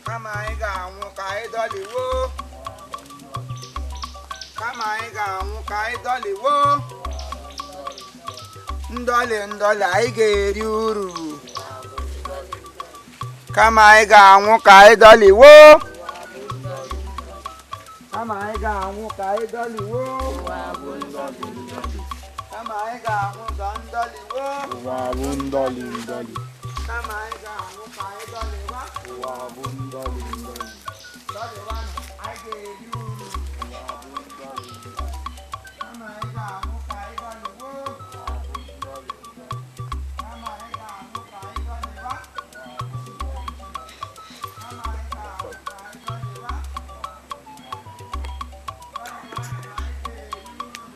Kama anyị ga-anwụ ka anyị dọliwo. Kama anyị ga-anwụ ka anyị dọliwo. Ndọlị ndọlị anyị ga-eri uru. Kama anyị ga-anwụ ka anyị dọliwo. Kama anyị ga-anwụ ka anyị dọliwo. Kama anyị ga-anwụ ka ndọliwo. Ụwa bụ ndọlị ndọlị. Kama anyị ga-anwụ ka anyị dọliwa. Ụwa bụ ndọlị ndọlị. Dọliwanụ, anyị ga-eri uru. Ụwa bụ ndọlị ndọlị. Kama anyị ga-anwụ ka anyị dọliwo. Ụwa bụ ndọlị ndọlị. Kama anyị ga-anwụ ka anyị dọliwa. Kama anyị ga-anwụ ka anyị dọliwa. Dọliwanụ, anyị ga-eri uru.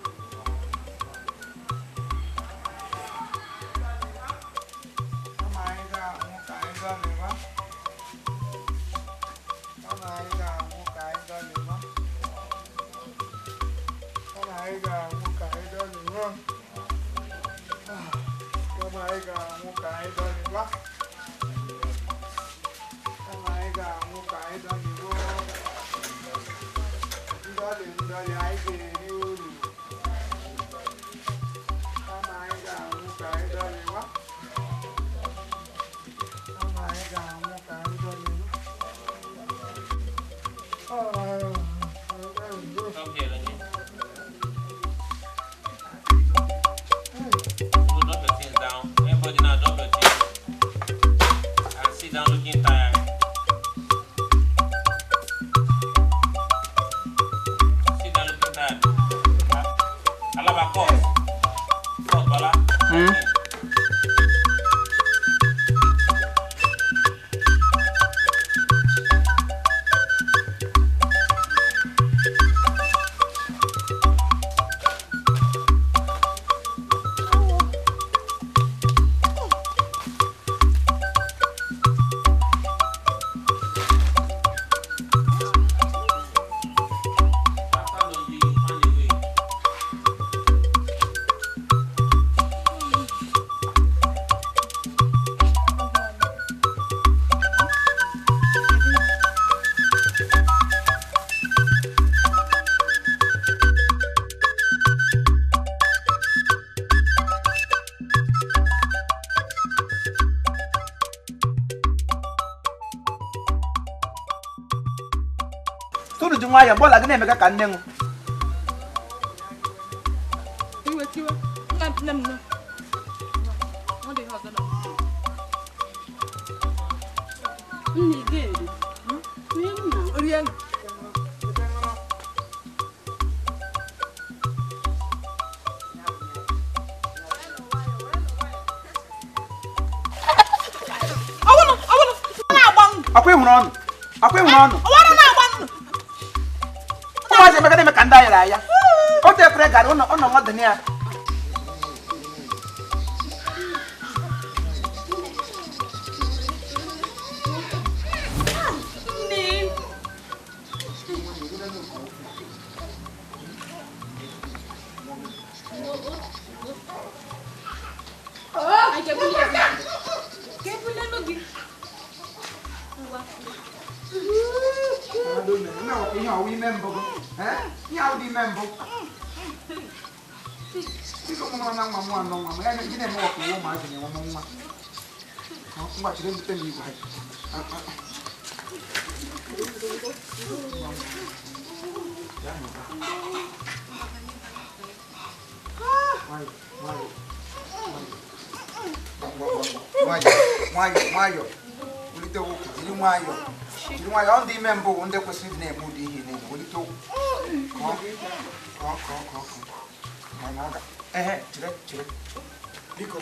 Kama anyị ga-anwụ ka anyị dọliwa. Kama anyị ga-anwụ ka anyị dọliwa. Kama anyị ga-anwụ ka anyị dọliwa. Kama anyị ga-anwụ ka anyị dọliwa. Kama anyị ga-anwụ ka anyị dọliwa. Ndọlị ndọlị anyị ga-eri uru. Kama anyị ga-anwụ ka anyị dọliwa. Kama anyị ga-anwụ ka anyị dọliwa. Come here, Lenny. Go drop your things down. Everybody now drop your things. And sit down looking tired. Sit down looking tired. Alaba, cut. Cut, Bala. Hmm? After laundry, you find a way. Tụrụ ji nwayọọ mgbe ọla gị na-emega ka nne ṅụ. Iwe tiwe. Nne nne m nne. Ọ dị ihe ọzọ na. Nne ị ga-eri. Rie nna. Rie nụ. Ọwụnụ, ọwụnụ, ọ na-agba nụ. Akwa ịhụrụ ọnụ. Akwa ịhụrụ ọnụ. Ọwụnụ na-agba nụ. Ụmụazị emega na-eme ka ndị ayara aya. Otu efere garị ụnọ ụnọ mmadụ na ya. Nne. Anyị ga-ebuli gị. Ka ebulenu gị. Ngwa. Ihe ọwụ ime mbụ gị. Ihe ahụ dị ime mbụ. Biko mụ na nwa m anọ nwa m ya gị na-eme ọkụ ụmụazị na-enwe m nwa. Ngwa chere mbute m igwe. Nwayọ, nwayọ, nwayọ, nwayọ, nwayọ. Wulite ụkwụ, jiri nwayọ. Jiri nwayọ, ọ ndị ime mbụ ndị kwesịrị ịdị na-eme ụdị ihe na-eme. Wulite ụkwụ. Kọọ, kọọ, kọọ, kọọ, kọọ. Mana ọ ga. Ehe, chere, chere. Biko,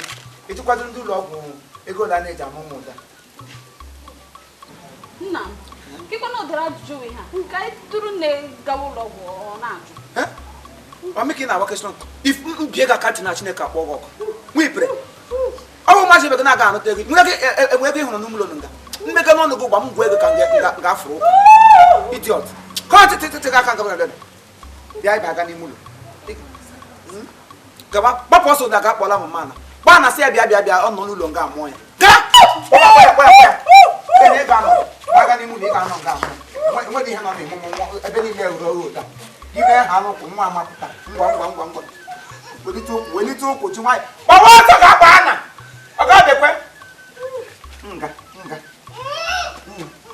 ịtụkwado ndị ụlọ ọgwụ ego ole a na-eji amụ nwa ụda. Nna m, kekwana ụdịrị ajụjụ wụ ihe a? Nke anyị duru nne gawa ụlọ ọgwụ ọ na-ajụ. Ọ mị ka ị na-agba kesịrị if mbie gị aka ntị na Chineke akpọ gị ọkụ. Nwa ibere. Ọ bụ maazị ebe gị na-aga anụta ego. Nwere ego enwe ego ị hụrụ n'ụlọ nga. Mmega n'ọnụ gị gba m gwa ego ka nga afụrụ ụkwụ. Idiot. Ka ọ tịtị tịtị gị aka nga bịa bịa ịba aga n'ime ụlọ. Gaba gbapụ ọsọ na ga akpọla m mana. Gbaa na sị ya bịa bịa bịa ọ nọ n'ụlọ nga amụọ ya. Gaa! Kpọ ya kpọ ya kpọ ya. Ị ga-anọ. Aga n'ime ụlọ ị ga-anọ. Ha n'ụkwụ nwa amapụta ngwa ngwa ngwa ngwa welite ụkwụ ji nwayọ gbawa ọsọ ga-agba ana ọ ga-abịakwe nga nga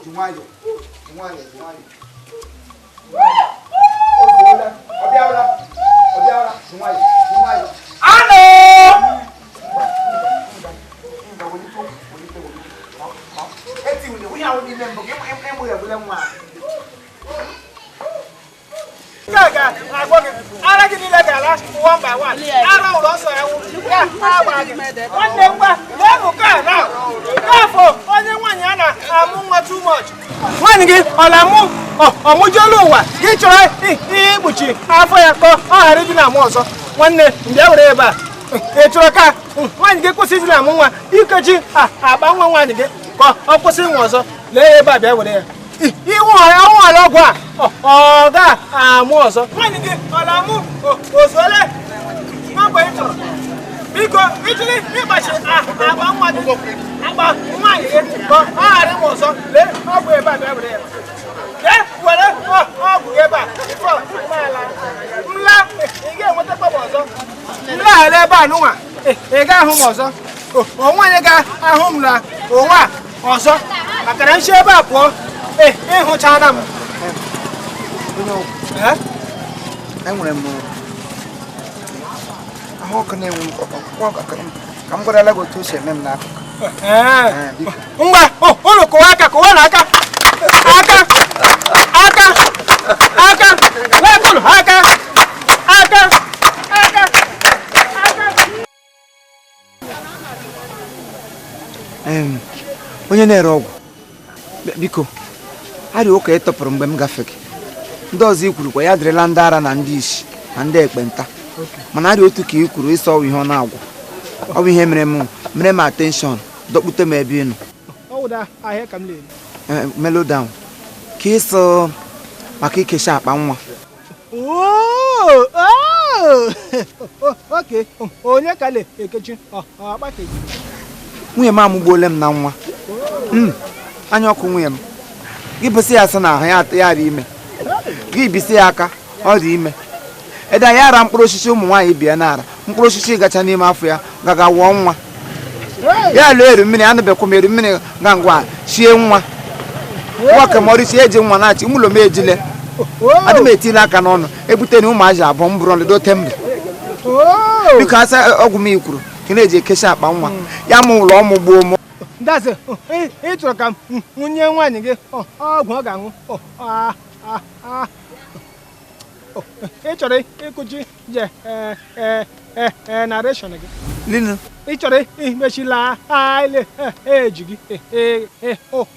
ji nwayọ ji nwayọ ji nwayọ ọ bịala ọ bịala ji nwayọ ji nwayọ anụ nga welite ụkwụ welite welite eti wule onye ahụ n'ime mbụ gị ịmụ ya bụle nwa ara gị niile ga-ala one by one ara ụlọ nsọ ya wụ ya agba gị nwanne ngwa leenụ ka na afọ onye nwaanyị a na-amụ nwa too much nwaanyị gị ọ na-amụ ọmụjuolu ụwa gị chọrọ ikpuchi afọ ya ka ọ ghara ịdị na-amụ ọzọ nwanne bịa were ebe a ị chọrọ ka nwaanyị gị kwụsị ịdị na-amụ nwa ikechi akpa nwa nwaanyị gị ka ọ kwụsị ịnwa ọzọ lee ebe a bịa were ya ịnwụala ọgwụ a ọ ga-amụ ọzọ nwaanyị gị ọ na-amụ ozuole mgbe ị chọrọ biko ijiri ịgbachi akpa nwa gị akpa nwaanyị gị ka ọ ghara ịmụ ọzọ lee ọgwụ ebe a bịa were ya lee were ọgwụ ebe a nla ị ga-enwetakwa m ọzọ nlaghara ebe a nụnwa ị ga-ahụ m ọzọ onwe ga-ahụ m na ụwa ọzọ maka na nchi ebe a pụọ ịhụchara m enwere m ahụ ọkụ na-enwe ka m gwarala gị otu o si eme m n'akụkụ ngwa ụlọ kụwa aka kụwa na aka aka aka aka wepụrụ aka aka aka onye na-ere ọgwụ biko arịa ụka ị tọpụrụ mgbe m gafere ndị ọzọ i kwuru kwa ya dịrịla ndị ara na ndị isi na ndị ekpenta mana arịa otu ka i kwuru ịsọ ọwụ ihe ọ na-agwụ ọ bụ ihe mere m mere m atenshọn dọkpute m ebe ị nọ melo down ka ịsọ maka ikechi akpa nwa nwunye m amụgbuole m na nwa anya ọkụ nwunye m gị bụsị ya asa na ahụ ya dị ime gị bisi ya aka ọ dị ime ede ya ara mkpụrụ osisi ụmụ nwaanyị bịa na ara mkpụrụ osisi gacha n'ime afọ ya gaga wụọ nwa ya lụọ eru mmiri anụbekwa m eru mmiri ga ngwa chie nwa nwa kemọrịchi eji nwa na-achị ụmụlọ m ejile adị m etile aka n'ọnụ ebute na ụmụazị abụọ m bụrụ nledo tembe biko asa ọgwụ m ikwuru ka na-eji ekechi akpa nwa ya mụ ụlọ ọmụ gbuo m ndazi ị chọrọ ka m nye nwaanyị gị ọgwụ ọ ga-aṅụ ị chọrọ ịkụchi je narration gị ị chọrọ imechila ile eji gị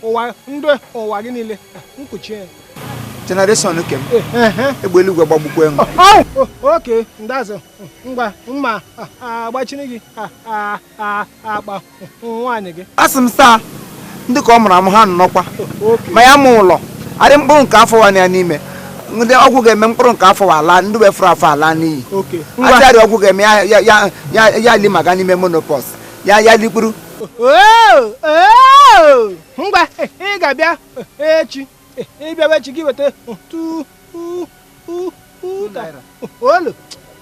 ụwa ndụ ụwa gị niile nkuchi ya generation ke m egbe eluigwe gbagbukwa enwe oke ndazi ngwa mma agbachiri gị akpa nwaanyị gị asị m saa ndị ka ọ mụrụ amụ ha nnọkwa ma ya mụ ụlọ arị mkpụrụ nke afọ wa ya n'ime ndị ọgwụ ga-eme mkpụrụ nke afọ wa ala ndị wefụrụ afọ ala n'iyi achịarị ọgwụ ga-eme ya limaga n'ime monopos ya ya likpuru ngwa ị ga-abịa echi ị bịawa echi gị weta tu u u u olu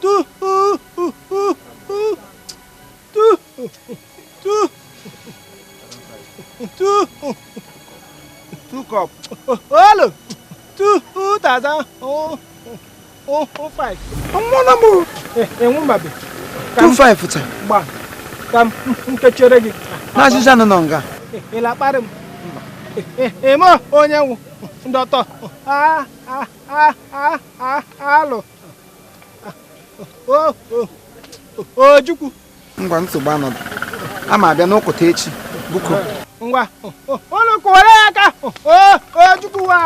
tu u u u u tu tu tu 2 cup olu 2005 ọmụna m enwumabe 25 cha gba ka m nkechere gị na azịza nọ nga ị la-akparị m eme onye nwụ ndọtọ alụ Ojukwu ngwa nsogbu anọdụ ama abịa n'ụkụta echi buko ngwa ụlọ kụwara ya aka Ojukwu wa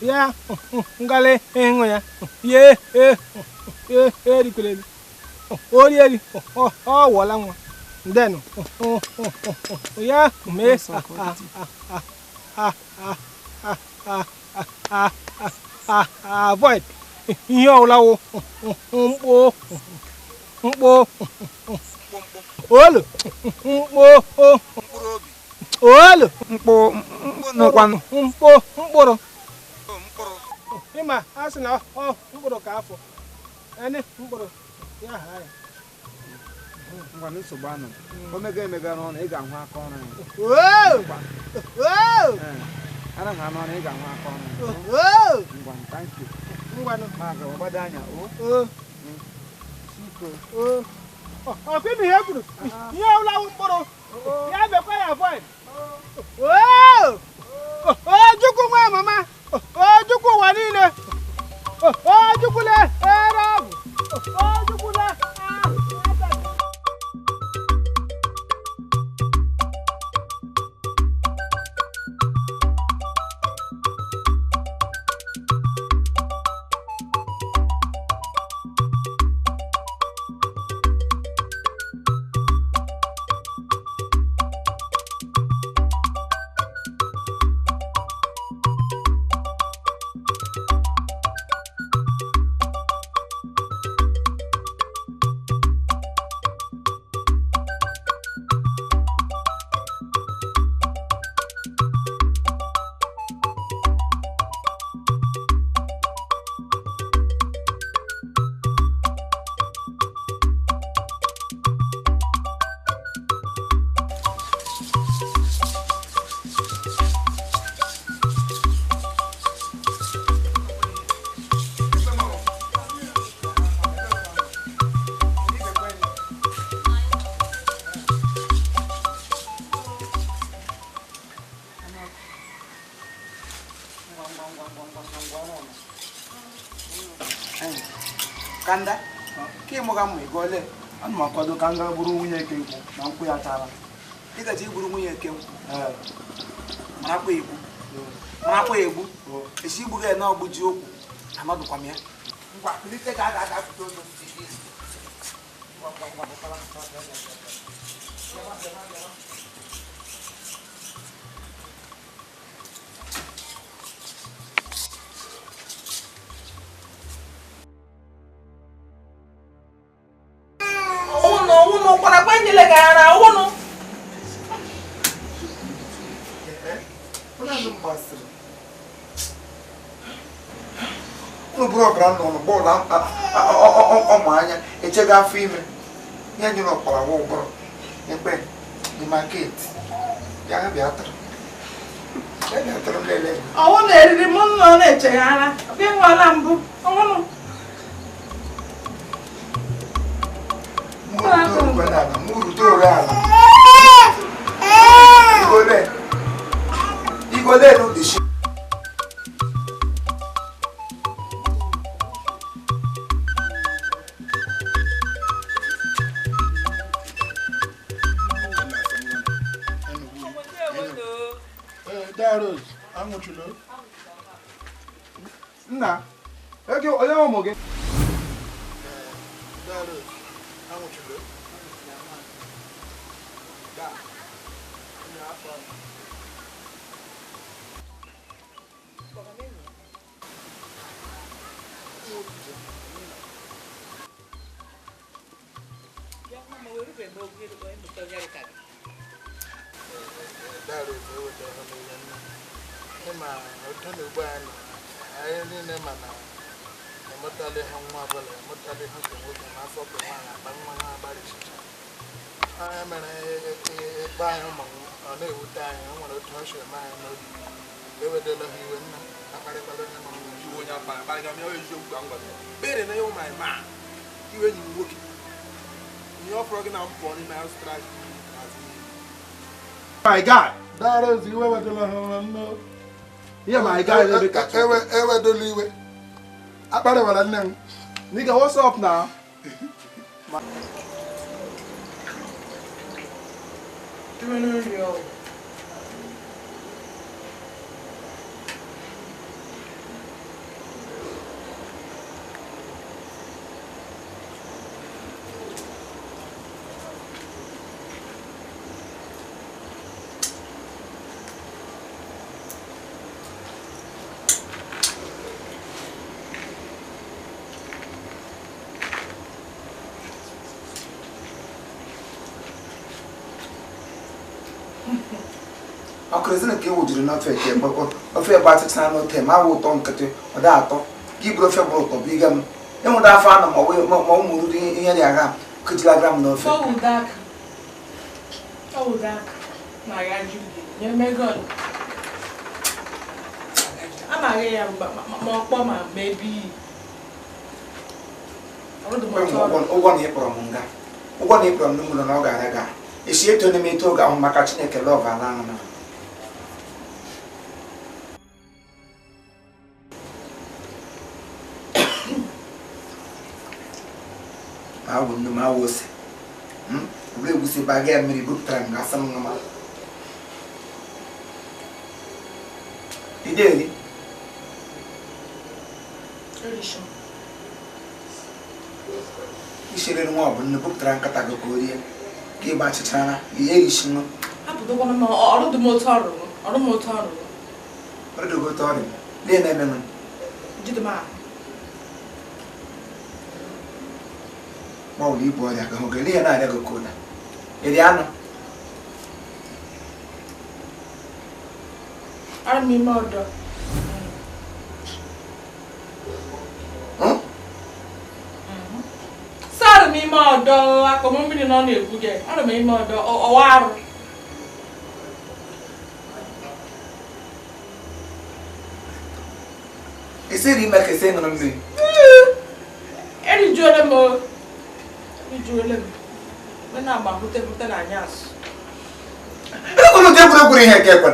ya ngalị ịṅụ ya ye erikwere ori eri ọ wụọla nwa then ya mee avoid ihe ọwụla wụ Mkpụ mkpụ olu mkpụ mkpụrụ obi olu mkpụ mkpụ mkpụ mkpụrụ mkpụrụ ịma a sị na ọ mkpụrụ ka afọ ene mkpụrụ ya ha ya ngwa nsogbu anụ omega emega n'ọnụ ị ga-ahụ aka ọrụ ya ara ha n'ọnụ ị ga-ahụ aka ọrụ ya ngwa thank you ngwanụ ma ga gbado anya o ọkwa ịnụ ihe kwuru ihe ọbụla wụ mkpụrụ ya bekwa ya void Ojukwu nwa mama Ojukwu ụwa niile Ojukwu le ere ọgwụ Ojukwu le. Kanda, ka ịmụga mma ego ole? Ana m akwado ka m gaa bụrụ nwunye Ekenkwụ na nkwụ ya tara. Ị gaji igburu nwunye Ekenkwụ? Marakwa egbu. Marakwa egbu. Esi igbu gị na ọgbụji okwu. Amadụkwa m ya. Ngwa, kulite ka a ga-agapụta ụzọ. Ngwa, ngwa, ngwa, ngwa, ngwa, ngwa. Unu bụrụ ọbara nọ bọọlụ ọmụ anya echega afọ ime ihe nyere ọkpara wa ụbụrụ ekpe dị maket bịa bịa tụrụ bịa tụrụ m lele ọwụ na-eriri m nọ na-echeghara ọbịa nwala mbụ ọnwụnụ Igole no dị shi. Nna, onye ụmụ gị? My God. Yeah, my guy. Nigga, what's up now? Ọkụrụzina ka e wujiri n'ofe ka ofe gbatịchara n'ote ma awụ ụtọ nkịtị ọ da atọ ka iburu ofe bụrụ ụtọ bụ ịga m enwere afọ anọ ma ụmụ ruru ihe dị agha kụjilagara m n'ofe. Ụgwọ na ịkpọrọ m nga ụgwọ na ịkpọrọ m n'ụlọ na ọ ga-ara ga esi eto n'ime eto oge ahụ maka Chineke lọv ala ahụ na ma awụ nnu ma awụ ose were egwusi baga ya mmiri bupụtara m ga-asa m nwa ideri ishere nwa ọ bụ nnu bupụtara nkata gị ka o rie ka ị gbachịchara ihe erishi nụ ọrụdogote ọrịa lee na-eme nụ gbanwere ibu ọrịa ka hụ ga ihe na-arịa gị ka ụda eri anụ ime ọdọ akọm mmiri nọ na-egbu gị arụ m ime ọdọ ọwa arụ esiri ime ka esi ṅụrụ mmiri erijuole m erijuole m mgbe na-agba hute na anyasụ ekwuru ụdị egwuregwu ihe nke ekwe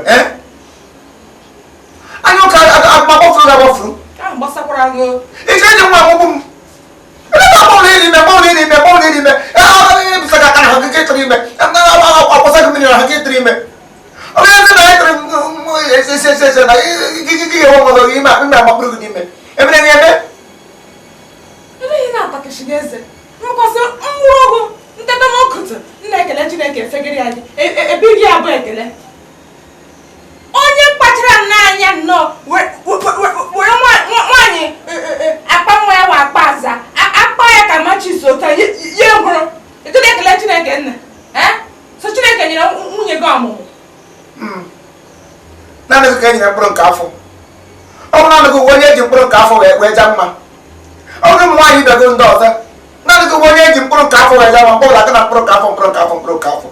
anya ụka agbafuru agbafuru ahụ gbasakwara gị ije eji nwa agbụgbụ m Onye kpachara n'anya nnọọ were nwaanyị akpa nwa ya wa akpa aza akpa ya ka machi so taa ya hụrụ etu na-ekele Chineke nna so Chineke nyere nwunye gị ọmụmụ naanị gị ka e nyere mkpụrụ nke afọ ọ bụ naanị gị onye eji mkpụrụ nke afọ wee ja mma ọ bụrụ ụmụ nwaanyị ibe gị ndị ọzọ naanị gị onye eji mkpụrụ nke afọ wee ja mma mkpụrụ aka na mkpụrụ nke afọ mkpụrụ nke afọ mkpụrụ nke afọ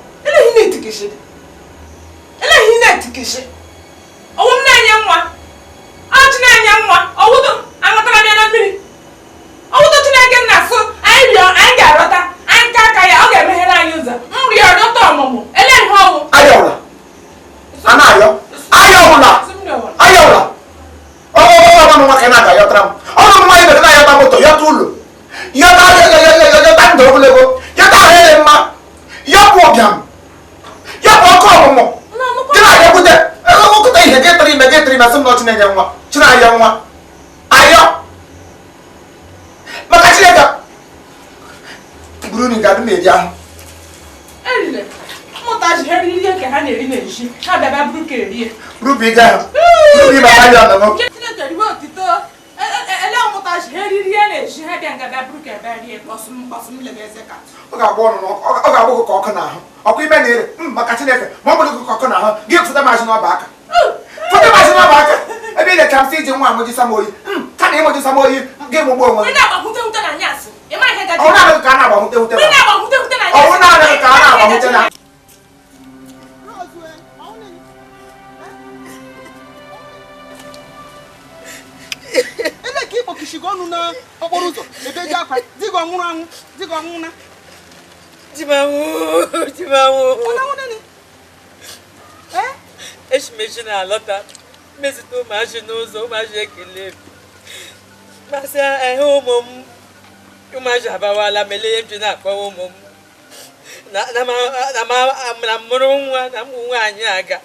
eleghị na-etikisi ọwụ m na-enye nwa ọchị na-enye nwa ọwụdụ aṅụtara m ya na mmiri ọwụdụ Chineke na-asụ anyị rịọ anyị ga-arọta anyị ka aka ya ọ ga-emeghere anyị ụzọ m rịọ rịọta ọmụmụ eleghị ọwụ ayọwụla a na-ayọ ayọwụla ayọwụla ọgọgọgọ nwa ka ị na-aga yọtara m ọrụ nwa ibe gị na-ayọta moto yọta ụlọ yọta yọta ndụ ogologo yọta ahụ ịdị mma yọpụ ụbịam yọpụ ọkụ ọmụmụ gị na-ayọkwute ewepụta ihe gị tụrụ ime gị tụrụ ime sị m na Chineke nwa Chinayọ nwa ayọ maka Chineke buru na ga-adị m eji ahụ erile mmụta ji ha eriri nke ha na-eri na-eji ha bịa bụrụ ka erie rubi ga rubi maka ayọ nọ Chineke riwe otito ele mmụta ji ha eriri ya na-eji ha bịa nga bịa bụrụ ka ebe rie kpọsụ m lebe eze ka ọ ga-agba ọnụ ọ ga-agba gị ka ọkụ n'ahụ ọkụ ime na ere maka Chineke ma ọ bụrụ gị ka ọkụ n'ahụ gị fụta m azụ n'ọba aka fụta m azụ n'ọba aka ebe ị lecha m sị iji nwa amụjisa m oyi ka na ịmụjisa m oyi gị mụgbu onwe gị ọ na-adịghị ka a na-agbahute wute ọ na-adịghị ka a na-agbahute na ele ka ịkpọkishigo ọnụ n'okporo ụzọ ebe ji akwa di gị ọnwụrụ anwụ di gị ọnwụ na Jimanwụ echimechi na-alọta mmezite ụmụazị n'ụzọ ụmụazị ekele m masị ehe ụmụ m ụmụazị abawala mele ihe m ji na-akpọwa ụmụ m na mụrụ nwa na ụmụ nwaanyị aga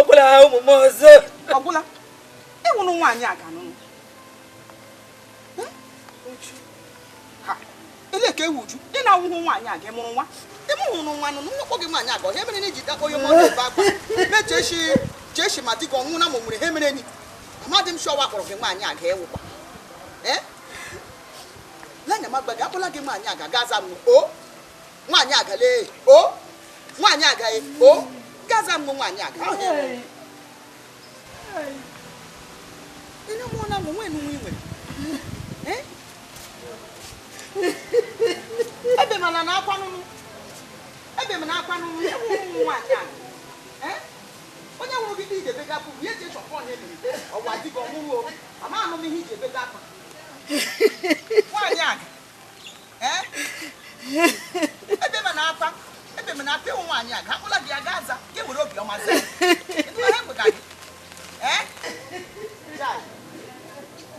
ọbụla ha ụmụ m ọzọ ọbụla ịwụrụ nwaanyị aga n'ụlọ ele ka ewu uju ị na-awụhụ nwaanyị aga ịmụrụ nwa ịmụhụrụ nwa nụ nwakpọ gị nwaanyị aga ọhịa mere na iji dakpọ ya mọdụ ebe akwa meche cheshi ma di gị ọnwụ na ma nwere ihe mere enyi amadị m shọwa kpọrọ gị nwaanyị aga ewụkwa ee lenya magba gị akpọla gị nwaanyị aga gaza m o nwaanyị aga lee o nwaanyị aga o Gaza m nwaanyị a ga ị mụ na nwe nwe nwere ebe mana na akwa nụnụ ebe mana akwa nụnụ ewu ụmụ nwaanyị a onye nwụrụ gị ije ebe gapụ ihe eji chọpọ onye mere ọwa dị gị ọmụrụ ama anụ m ihe iji ebe gapụ nwaanyị a ebe mana akwa ebe mana akwa ewu nwaanyị a ga-akpụla gị aga aza ka e were obi ọma zaa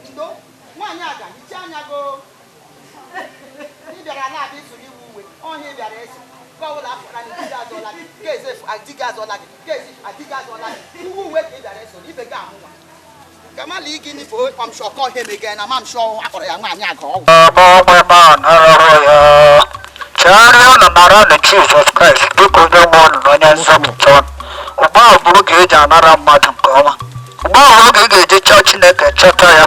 gị ndo nwaanyị a ga-hicha anya go ị bịara na-abịa isoro iwu uwe ọhịa ị bịara eso ka ọbụla afọra na di gị azọla gị ka eze di gị azọla gị ka ezi adị gị azọla gị iwu uwe ka ị bịara eso ibe gị amụ nwa kamala igi n'ife ọmshọ ka ọhịa emege na mamshọ akpọrọ ya nwaanyị aga ọgwụ chegharịa unu naranụ Jizọs Kraịst dịka onye nwe unu na onye nzọpụta unu. Ugbu a bụ oge eji anara mmadụ nke ọma. Ugbu a bụ oge ị ga-eji chọọ Chineke chọta ya.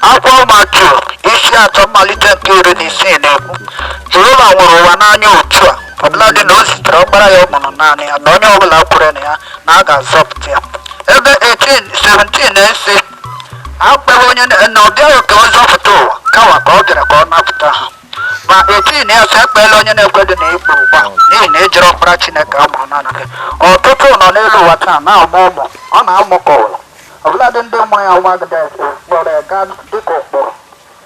Akwụkwọ Matiu isi 3 mmalite nke 16 na-ekwu Jehova nwụrụ ụwa n'anya otu a ọbụladị na o zitere ọkpara ya ọ mụrụ naanị ya na onye ọbụla kwere na ya na a ga-azọpụta ya. Ebe 17 na-ese akpọrọ onye na ọ bịaghị ka ọ zọpụta ụwa kawa ka ọ bịara ka ọ napụta ha. Ma 18 ya sị ekpela onye na-ekweghị na ikpe ugbu a n'ihi na ejiri ọkpara Chineke a mụrụ naanị gị. Ọtụtụ nọ n'elu ụwa taa na-amụ ụmụ ọ na-amụ ka ụwa ọbụladị ndị mụrụ ya nwa kpọrọ ya gaa dịka ụkpụrụ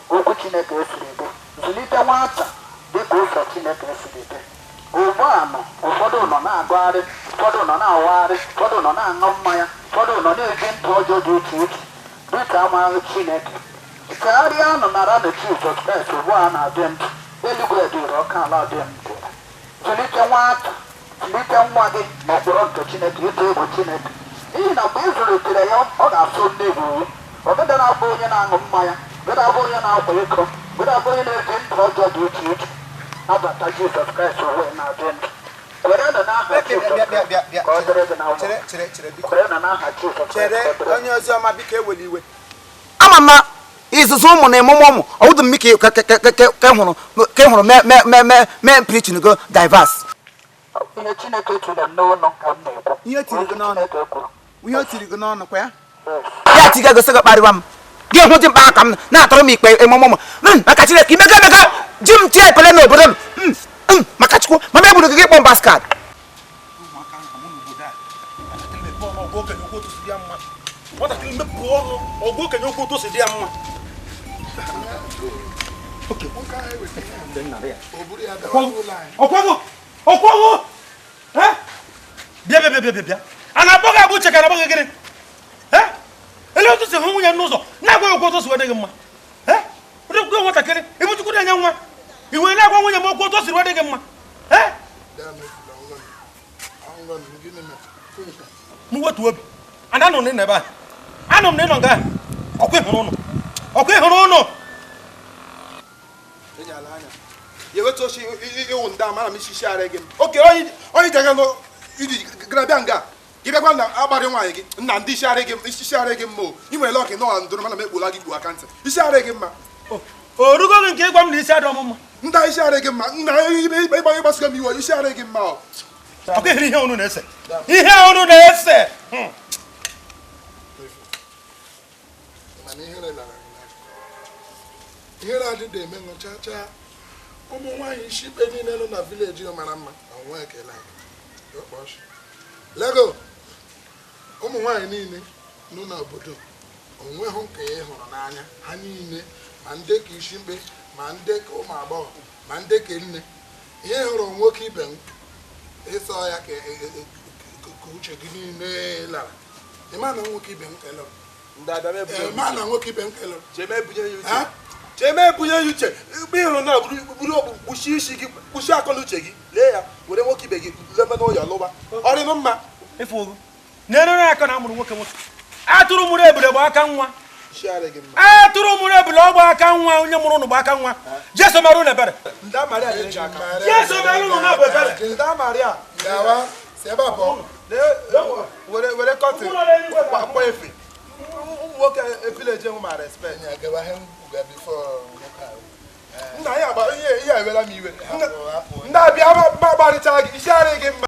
okwu Chineke esiri dị zụlite nwata dịka ụzọ Chineke esiri dị. Ugbu a nọ ụfọdụ nọ na-agụgharị ụfọdụ nọ na-awagharị ụfọdụ nọ na-aṅụ mmanya ụfọdụ nọ na-ebi ndụ ọjọọ dị iche iche dịka amaghị Chineke. Chegharịa nụ naranụ Jizọs Kraịst ugbu a na-adị ndụ eluigwe dịrị ọka ala dị ndụ. Zụlite nwata zụlite nwa gị n'ụkpụrụ nke Chineke ịtụ egwu Chineke n'ihi na mgbe ị zụlitere ya ọ ga-asụ nne gị uwe ọ gada na-abụ onye na-aṅụ mmanya gada abụ onye na-akwa iko gada abụ onye na-ebi ndụ ọjọọ dị iche iche. Nabata Jizọs Kraịst uwe na-adị ndụ. Kwerenụ n'aha Jizọs ka ọ dịrị gị na mma. Kwerenụ n'aha Jizọs Chere onye ozi ọma biko ewela iwe. Ama m izuzu ụmụ na emume ụmụ ọwụdụ m ka ị hụrụ mee preaching go diverse. Ihe Chineke tiri m n'ọnụ ka m na-ekwu. Ihe tiri gị n'ọnụ. Ihe o tiri gị n'ọnụ kwa ya? Ya tiga gosi gị kparịwa m. Gị hụ dị mkpa aka m na-atọrọ m ikpe emume ụmụ. Maka Chineke imego emego ji m tie epele n'obodo m. Maka Chukwu mama egburu gị gị kpọm basket. Nwatakịrị mepụ ọnụ ọgụ okenye okwu otu o si dị ya mma. Ọkwọgwụ bịa bịa bịa bịa bịa a na-akpọ gị agba uche ka na-akpọ gị gịnị? Ele otu si hụ nwunye n'ụzọ na-agwa okwu otu o si wee dị gị mma. Ụdị nwatakịrị ịbụ Chukwu na-enye nwa i wee na-agwa nwunye m okwu otu o si wee dị gị mma. M wetuo obi anọ m n'ebe a anọ m na ịnọ nga ọkwa ịhụrụ ụnụ ọkwa ịhụrụ ụnụ oke onye ji aga iji gara bịa nga gị bịakwa na agbarị nwaanyị gị nna ndị isi arị gị mma o ị nwere lọkị nọ ndụrụ mana m ekpola gị gbuo aka ntị isi arị gị mma o rugo gị nke ịgwa m na isi adị ọmụmma nda isi arị gị mma nna ịgbasigo m iwe isi arị gị mma o ọkwa ịhụrụ ihe unu na-ese ihe unu na-ese. Ihere adịdị eme ṅụchacha ụmụ nwaanyị isi ikpe niile nọ na vileji mara mma na nwa ekele lego ụmụ nwaanyị niile nọ n'obodo onweghị nke ya hụrụ n'anya ha niile ma ndị ka isi mkpe ma ndị ka ụmụ agbọghọ ma ndị ka nne ihe hụrụ nwoke ibe m ịsọ ya ka uche gị niile lara ịma na nwoke ibe m kelere ịma na nwoke ibe m kelere cheme ebunye ya uche mgbe ịhụrụ na buru okpu kpuchie isi gị kpuchie akọ na uche gị lee ya were nwoke ibe gị lebe n'ụlọ lụba ọrịnụ mma na-erere aka na amụrụ nwoke nwoke atụrụ mụrụ ebule gba aka nwa atụrụ mụrụ ebule ọgba aka nwa onye mụrụ ụnụ gba aka nwa Jesu mere ụnụ ebere Jesu mere ụnụ na-abụ ebere were kọtịn kpọ efe ụmụ nwoke vileji enwe ma respect nna ya ihe ewela m iwe ndị abịa ma gbarịcha gị isi arị gị mma.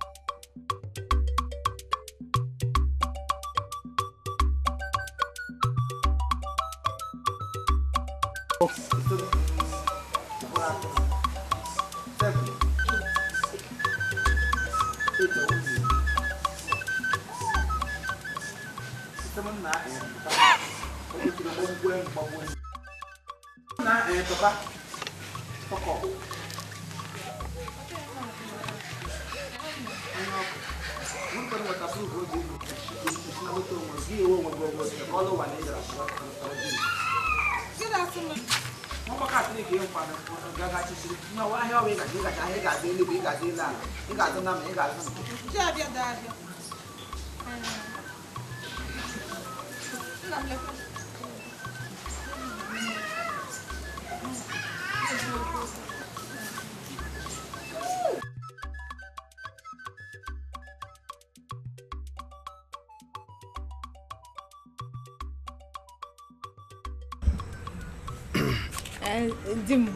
Di m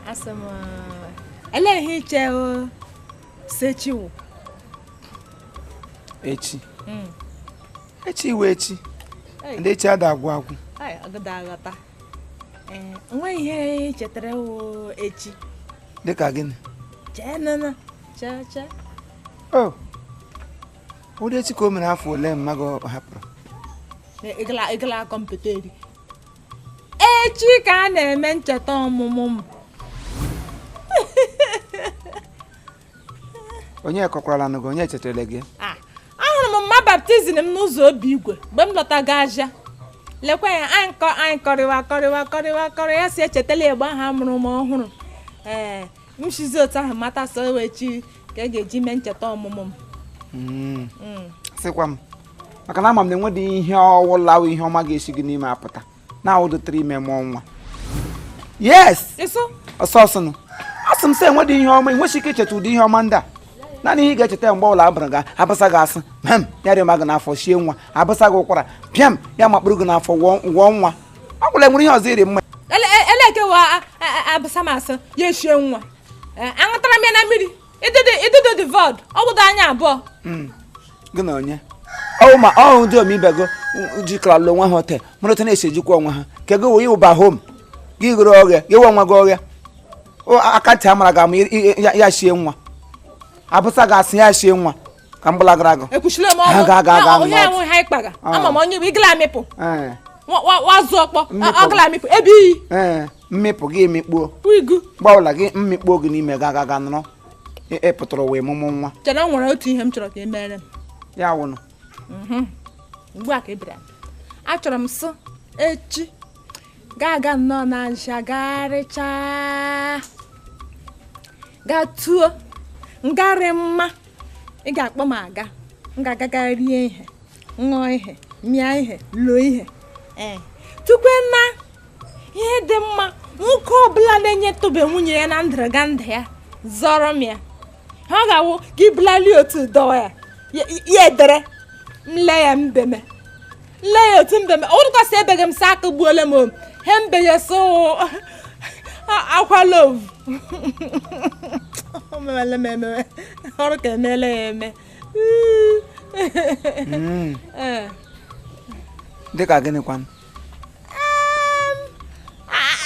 asị m elee ihe iche sechiwo echi echi iwe echi ndị echi ada agwụ agwụ aghọta nwe ihe chetara wụ echi dịka gịnị chee nana chee chee o ụdị echi ka o mere afọ ole mmadụ hapụrụ ịgala kọmputa eri echi ka a na-eme ncheta ọmụmụ m. Onye kọkwara nụ gị, onye chetara gị? Ahụrụ m mma baptizim m n'ụzọ obi igwe mgbe m lọtaga aja. Lekwa ya anyị kọrịwa kọrịwa kọrịwa kọrị ya si echetala egbe ahụ amụrụ m ọhụrụ. Ee, m shizi otu ahụ mata sọ echi ka e ga-eji mee ncheta ọmụmụ m. Sịkwa m maka na ama m na enwedị ihe ọwụla ihe ọma ga-esi gị n'ime apụta. Na ụdịtara ime mụọ nwa. Yes. Ọsọ ọsọ nụ. Asị m sị enwedị ihe ọma, enweghị ike icheta ụdị ihe ọma ndị a. Naanị ihe ị ga-echeta mgbe ọbụla abụrụ gị abụsa gị asị pịam ya rịọ ma gị n'afọ shie nwa, abụsa gị ụkwara pịam ya makpụrụ gị n'afọ wụọ nwa. Ọ gwụla enwere ihe ọzọ iri mma. Elekewa abụsa m asị ya eshie nwa. Aṅụtara m ya na mmiri. Idido dị vọd, ọ gwụdo anya abụọ. Gị na onye? Ọ ma ọ ndị omeibe gị jikọrọ onwe ha ote mụrụ otu na-esi ejikwa onwe ha ka gị wee ụba hom gị gụrụ ọrịa gị nwe onwe gị ọrịa aka ntị amara gị ama ya shie nwa abụsa gị asị ya shie nwa ka m gbalagara gị ekwuchila m ọnụ onye enwe ha ịkpaga ama m onye bụ ịgala amịpụ wazụ ọkpọ ọgala amịpụ ebe iyi mmịpụ gị emikpuo igu gbawụla gị mmikpuo gị n'ime ga aga nọrọ ịpụtara wee mụmụ nwa. Chere o nwere otu ihe m chọrọ ka e mere m ya wụnụ. Ugbu a ka ị bịara achọrọ m sị echi ga-aga nnọọ na ncha garịchaa gaa tuo ngarị mma ị ga-akpọ m aga m ga-agaga rie ihe ṅụọ ihe mịa ihe loo ihe ee tukwe na ihe dị mma nwoke ọbụla na-enyetụbe nwunye ya na ndịrịga ndụ ya zọrọ m ya ha ga-awụ ka ibulali otu dọwa ya ya edere nle ya mbeme nle ya otu mbeme ọ bụrụkwasị ebeghị m sị aka gbuole m o he mbe ya so akwa love o mewele m emewe ọrụ ka emeela ya eme. Dịka gịnị kwanụ?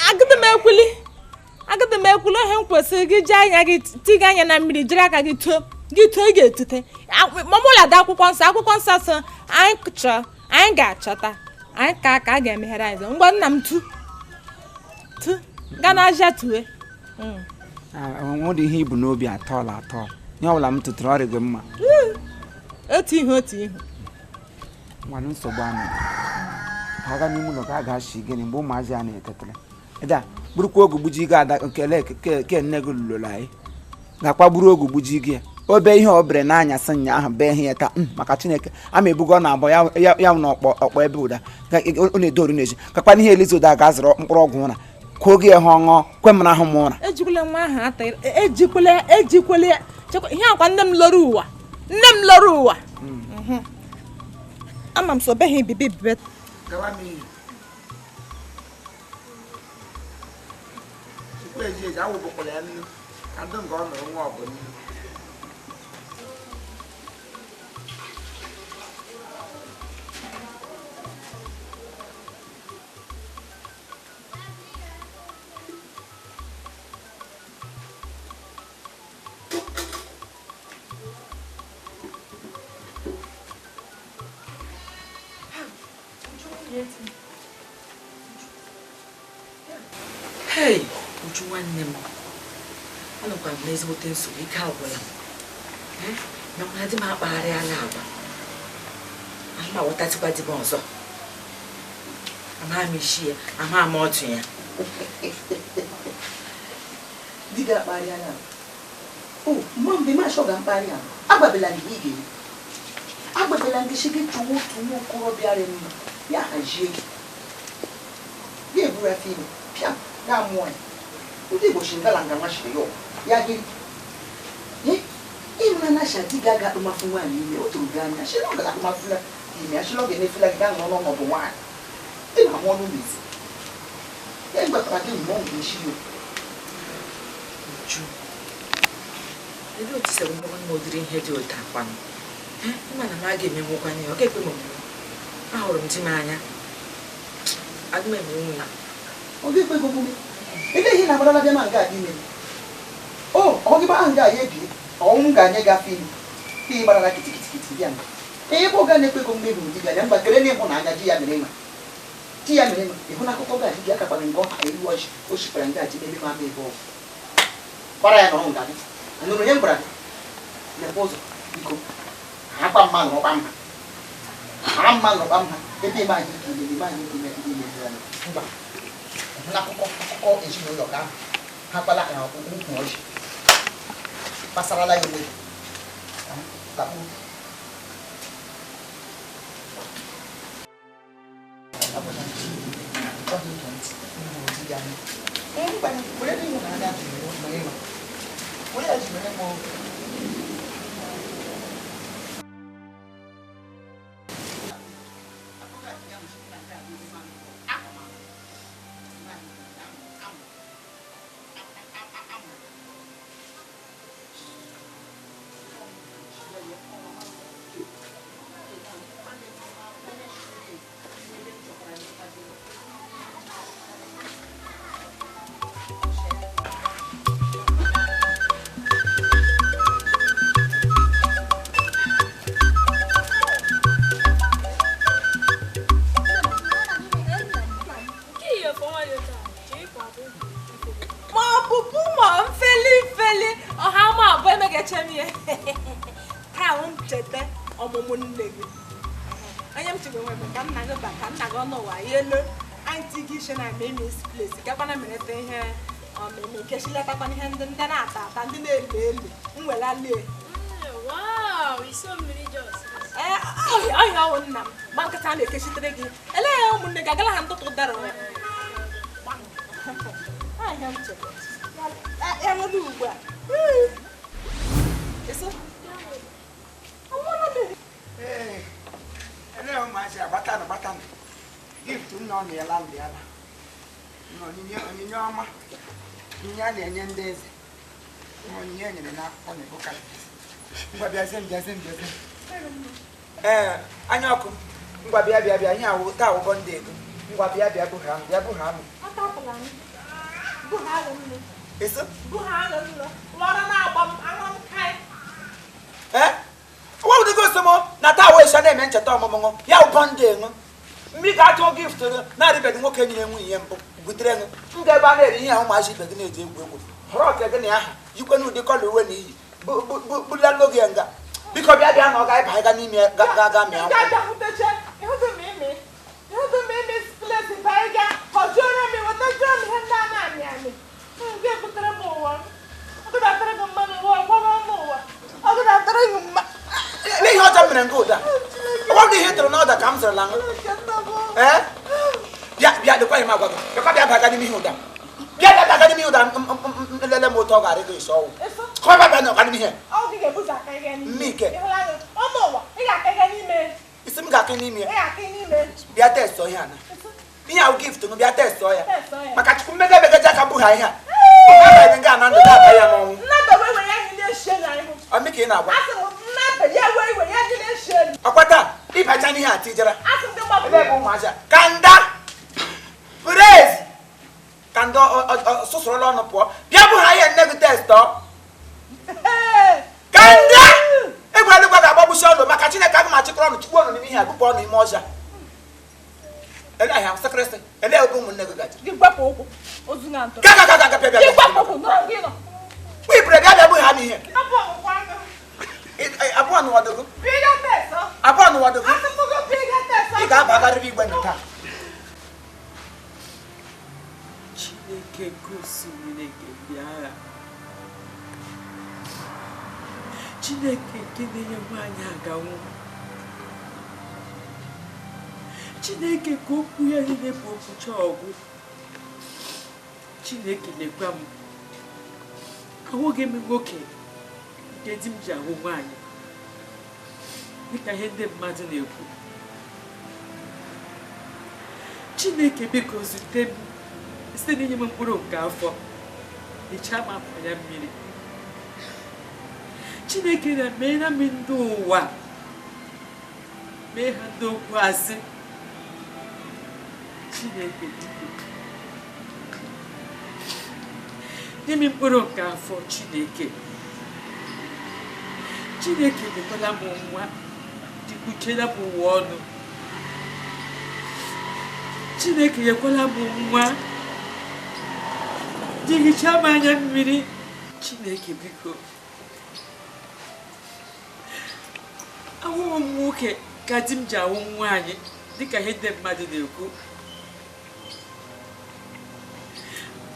Agịdị m ekwuli ohe m kwesịrị gị ji anya gị tiga anya na mmiri jiri aka gị too gị too ị ga-etute mamụlada akwụkwọ nsọ akwụkwọ nsọ sọ anyị chọọ anyị ga-achọta anyị ka aka a ga-emeghere anyị ngwa nna m tu tu gaa n'ahịa tue. Nwere ihe ibu n'obi atọọla atọ nye ọbụla m tụtụrụ ọrịa gị mma otu ihe otu ihe ngwanụ nsogbu anụ ha ga n'ime ụlọ ka a ga-achị gịnị mgbe ụmụazị a na-etetara ịda gburukwa ogu gbuji gị ada nkele ke nne gị lụrụ anyị ga-akwa gburu ogu gbuji gị obe ihe ọ bere n'anyasị ụnyaahụ bee ihe ya taa maka Chineke ama ebugo ọ na-abọ ya na ọkpọ ebe ụda ọ na-edoru n'ezi kakwa n'ihe Eliza ụda ga-azụrụ mkpụrụ ọgwụ ụra kwuo gị ha ọṅụọ kwe m rahụ m ụra ejikwele nwa ahụ ata ejikwele ejikwele ihe akwa nne m lọrọ ụwa nne m lọrọ ụwa ama m sobeghị bibi bibe Hey, Uju nwanne m, anọkwa m n'ezigbote nsogbu, ike agwụla m. Na di m akpagharịala agwa, ana m aghọtazikwa di m ọzọ. Ama m isi ya, ama m ọdụ ya. Di gị akpagharịala agwa? O, mma mgbe m achọ ga-akpagharị agwa, agbabela gị ị ga-eme. Agbabela gị si gị chụwa otu nwa okorobịa rị mma, ya hazie gị. Gị eburu afọ ime, pịa, gaa mụọ ya. Ndị Igbo si ngala nga machiri ya ya gị. Ịmara na asha di gị aga akpụmafụ nwaanyị ime, o toro gị anya, sị na ọ gara akpụmafụla ime, asị na ọ ga-emefula gị gaa nọrọ n'ọnọdụ nwaanyị. Ị na-amụ ọnụ n'ezi. Ya gbakwara gị mgbe ọ ga-esi ya. Uju, elee otu si enwekwa m ụdịrị ihe dị otu akwanụ? Mma na m aga emenwekwana ya, ọ ga-ekwe m omume. Ahụrụ m di m anya, aga m emenwu ya. Ọ ga-ekwe gị omume? Elee ihe na-agbarala bịa ma nga a ime? O, ọ gị gbaa nga ya ebie, ọnwụ ga-anye gị afọ ime. Ihe gbarala kitikitikiti bịa nga. Ebe ọ ga na-ekwe gị omume bụ di gị anya, mgba kere n'ịhụnanya di ya mere ma. Di ya mere ma, ịhụ na akụkọ ga-adị gị akakwara nga ọha elu ọjị, o shikwara nga ji n'ebe ma ama ebe ọ. Kwara ya nọrọ nga gị. Nụrụ ihe m gwara gị? Lekwa ụzọ, biko. Ha kwa mma nọrọkwa mma. Ha mma nọrọkwa mma. Ebe ime anyị ike ime, ime anyị ike ime, ime ime ime. Mba. N'akụkọ akụkọ ezinụlọ ka ahụ, ha kpala ya ukwu ọjị. Kpasarala ya onwe gị. Lakpuo. Onyinye ọma, onyinye a na-enye ndị eze, onyinye e nyere n'akwụkwọ na ụka. Ngwa bịazie m, bịazie m, bịazie m. Ee, anya ọkụ, ngwa bịa bịa bịa, ihe awụ taa awụbọ ndị ego. Ngwa bịa bịa bụ ha, bịa bụ ha. Eso? Ee? Ọwa ụdịgo osomo na taa awụ esha na-eme ncheta ọmụmụ ya ụbọ ndị ego. Mmiri ga-atụ gift na-arịbeghị nwoke nyere nwunye ya mbụ butere ṅụ. M ga ebe a na-eri ihe ahụ ụmụazị ibe gị na-eji egwu egwu. Họrọ ọka gị na aha, yikwe n'ụdị kọla uwe na iyi. Bula n'oge nga. Biko bịa bịa na ọ ga-eba ga n'ime ga ga mịa nkwụ. N'ihe ọjọọ mere nke ụda. Ọ bụrụ ihe tụrụ n'ọda ka m zụrụla ṅụ. Ee? Bịa bịa dịkwa ihe m agwa gị. Bịakwa bịa baga n'ime ihe ụda. Bịa bịa baga n'ime ihe ụda nlele m otu ọ ga-arị gị isi ọwụ. Kọ bịa bịa n'ọga n'ime ihe. Mmike. Isi m ga-akị n'ime ya. Bịa testọ ihe a na. Ihe ahụ gift m bịa testọ ya. Maka Chukwu mmega emegaji aka bụ ha ihe a. Ọ ga nga na ndụ ga-aba ya n'ọnwụ. Ọ mị ka ị na-agwa. Ọkwa taa ịbacha n'ihe a tijara. Ebe bụ ụmụazị a. Kanda! Praise! Kanda sụsụrụla ọnụ pụọ. Bịa bụ ha ihe nne gị testọ. Kanda! Egwu eluigwe ga-agbagbusi ọnụ maka Chineke aga m achịkọrọ ọnụ chukwu ọnụ n'ime ihe a bụpụ ọnụ ime ọzọ. Ele ahịa sekresị ele ebe ụmụnne gị gaji gị gbapụ ụkwụ ozu na ntụ ga ga ga ga bịa bịa gị gbapụ ụkwụ nọrọ gị nọ wipụrụ bịa bịa bụ ha n'ihe abụọ n'ụwadogo abụọ n'ụwadogo ị ga-abagarịrị igwe nke taa. Chineke gosiri nke ndị agha, Chineke nke na-enye nwaanyị aganwụ, Chineke ka okwu ya niile bụ okwucha ọgwụ. Chineke lekwa m, ahụghị m nwoke nke di m ji ahụ nwaanyị dịka ihe ndị mmadụ na-ekwu. Chineke biko zute m site n'inye m mkpụrụ nke afọ, hichaa m afọ ya mmiri. Chineke na meere m ndị ụwa, mee ha ndị okwu asị. Chineke biko nye m mkpụrụ nke afọ. Chineke, Chineke nyekwala m nwa, dịkwuchiela m ụwa ọnụ. Chineke nyekwala m nwa, hichaa m anya mmiri. Chineke biko, ahụghị m nwoke ka di m ji ahụ nwaanyị dịka ihe ndị mmadụ na-ekwu.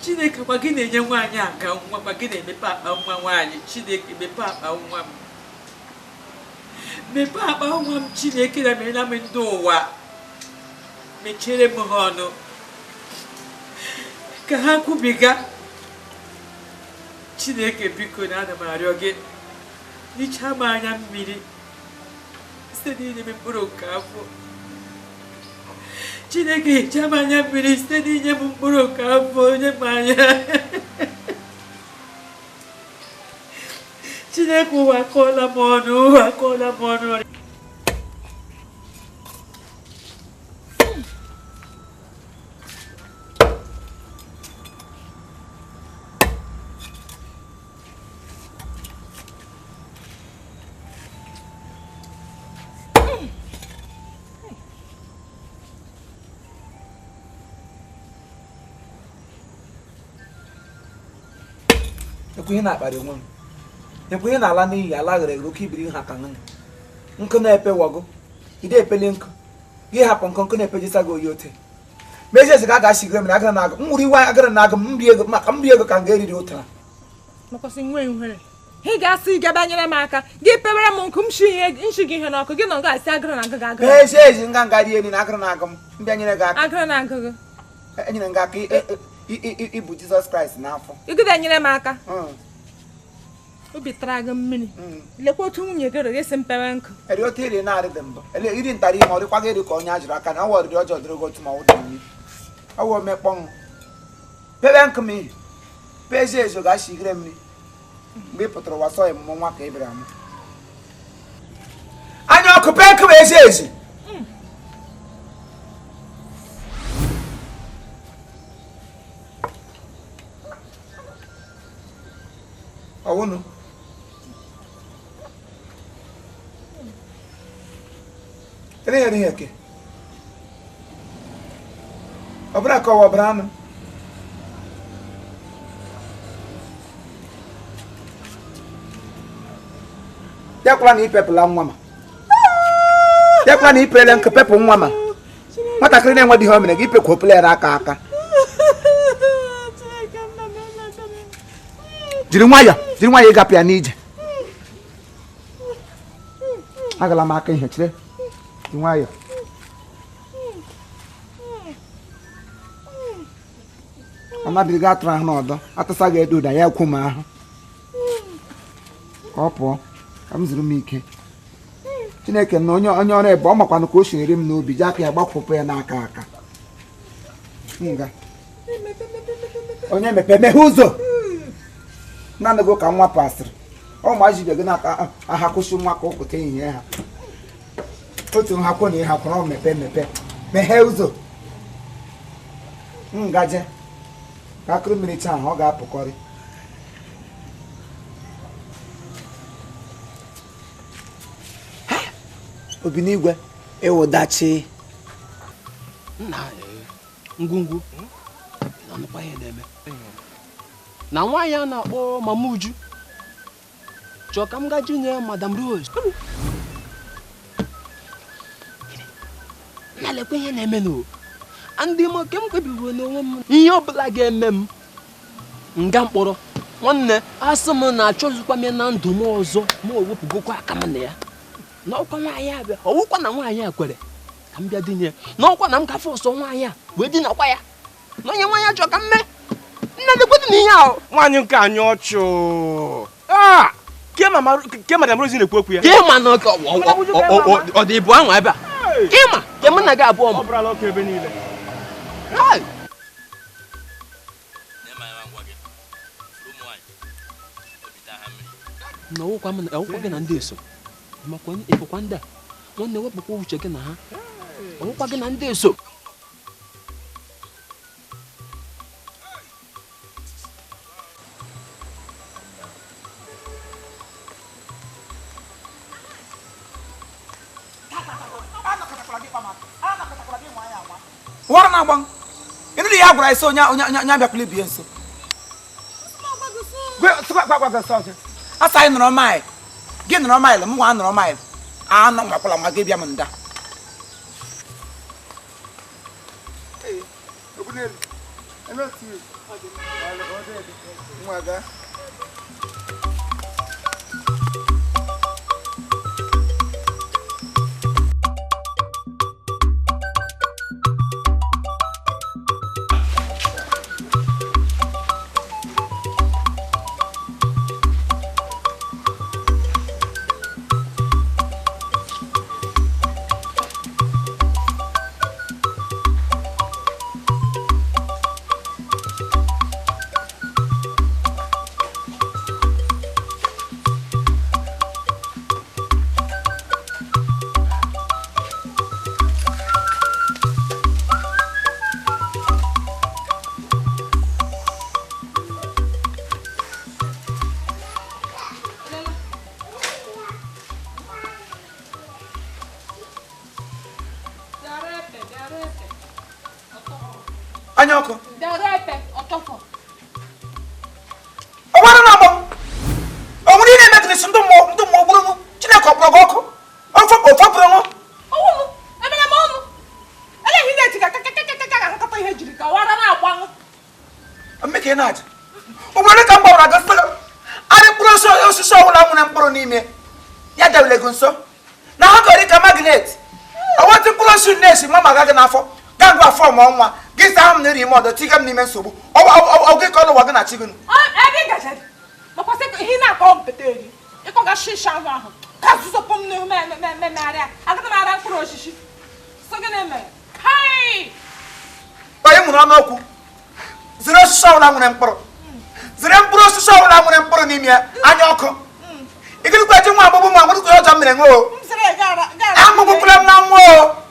Chineke kwa gị na-enye nwaanyị aga nwa, kwa gị na-emepe akpa nwa nwaanyị. Chineke mepee akpa nwa m, mepee akpa nwa m. Chineke na meere m ndị ụwa, mechiere m ha ọnụ ka ha kwubiga. Chineke biko na ana m arịọ gị, hichaa m anya mmiri site n'inye m mkpụrụ nke afọ. Chineke hichaa m anya mmiri site n'inye m mkpụrụ nke afọ, nye m anya. Chineke ụwa akọọla m ọnụ, ụwa akọọla m ọnụ. Ekwenye na-akparị onwe m, ekwenye na-ala n'iyi ala ghere eghe oke ibiri ha ka nne nkụ na-epewago ide epele nkụ gị hapụ nkụ nkụ na-epejisa gị oyi ote mezie ka a ga-achigre m na agara na agụ m nwụrụ iwe agara na agụ m nri ego maka nri ego ka m ga-eriri ụtara. Ị ga-asị ị gaba nyere m aka gị pewere m nkụ m shi gị ihe n'ọkụ gị nọ ga-asị agara na agụ gị agara. Mezie ezi nga nga rie nri na agara na agụ m mbịa nyere gị aka. Agara na agụ gị. Enyere m gị aka ibu Jizọs Kraịst n'afọ. Ịgụda nyere m aka. Obi tara gị mmiri. Lekwa otu nwunye gị rere esi mpewe nkụ. Eri otu iri na-arị dị mbụ. Ele iri ntara ihe ọ dịkwa gị eri ka onye a jụrụ aka na ọwa oriri ọjọọ dịrị gị otu ma ọ dị mmiri. Ọwa omekpọnwụ. Pewe nkụ m ihe. Pezie ezo ga-ashigire mmiri. Mgbe ị pụtara ụwa sọ ịmụmụ nwa ka ị bịara mụ. Anya ọkụ pee nkụ m ezi ezi. Ọwụnụ. Ele ihe eke. Ọbụla ka ọwa ọbụla anụ. Ya kwala na ipepụla nwa ma. Ya kwala na ipele nkụ pepụ nwa ma. Nwatakịrị na-enweghị ihe o mere gị ipekwopụla ya n'aka aka. Jiri nwayọọ ịgapụ ya n'ije. Agala m aka ihe chere. Jiri nwayọọ. Ọ nabiri gị atụrụ ahụ n'ọdọ, atụsa gị edo ụda ya ekwu m ahụ. Ka ọ pụọ, ka m zuru m ike. Chineke na onye ọrụ ebe ọ makwanụ ka o si eri m n'obi ji aka ya gbakwụpụ ya n'aka aka. Nga. Onye mepe meghe ụzọ. Naanị gị ka nwa pasịrị. Ọ ma jibe gị n'aka aha kwụsị nwa ka ụpụta ehihie ha. Otu nha kwụ na ihe kwụrụ ọ mepe mepe. Meghee ụzọ. Ngaje. Ka akụrụ mmiri taa ahụ ọ ga-apụkọrị. Obinigwe ịwụdachi. Nna ngwungwu na-anụkwa ihe na-eme na nwaanyị a na-akpọ Mama Uju chọọ ka m gaa jinye Madam Rose. Na lekwa ihe na-eme no. Ndị m ke m kpebiri n'onwe m ihe ọbụla ga-eme m nga mkpọrọ nwanne asị m na-achọzikwa m na ndụ m ọzọ ma o wepụgokwa aka m na ya na ọkwa nwaanyị a bịa ọwụkwa na nwaanyị a kwere ka m bịa dinye na ọkwa na m gafe ọsọ nwaanyị a wee dinakwa ya na onye nwaanyị achọ ka m mee nne lekwedị na ihe ahụ nwaanyị nke anyị ọchụ ke Madam Rose na-ekwu okwu ya ke ma na ọ dị bụ anwa ebe a ke ma ke mụ na gị abụọ ma ọ bụrụla ọkụ ebe niile. Na ọwụkwa gị na ndị eso makwa ịfụkwa ndị a nwanne wepụkwa uche gị na ha ọwụkwa gị na ndị eso. Wara na-agba ịnụrụ ya gwara isi onye onye abịakwala ibie nso asa anyị nọrọ maịl gị nọrọ maịl m nwa nọrọ maịl anọ nwakwala nwa gị bịa m nda Anya ọkụ ọgbara na-agba o nwere ihe na-emetụrụ ndị mmụọ gburu m Chineke ọ kpọrọ gị ọkụ ofepụrụ m mmeka ị na-aja ugboro ka m gbawara gị sị arị mkpụrụ osisi ọbụla nwere mkpụrụ n'ime ya dewere gị nso na ha gọrọ ka magnet owetụ mkpụrụ osisi na-esi nwa ma ga gị n'afọ gaa ngwa fọm ọnwa gị saa m na eri ime ọdọ tiga m n'ime nsogbu oge ka ọnụ ụwa gị na chi gị onye mụrụ ọnụ okwu zere osisi ọbụla nwere mkpụrụ zere mkpụrụ osisi ọbụla nwere mkpụrụ n'ime ya anya ọkụ ịgịrịkwa ji nwa agbụgbụ ma nwere ọjọọ mere nwe o agbụgbụkwala m na nwa o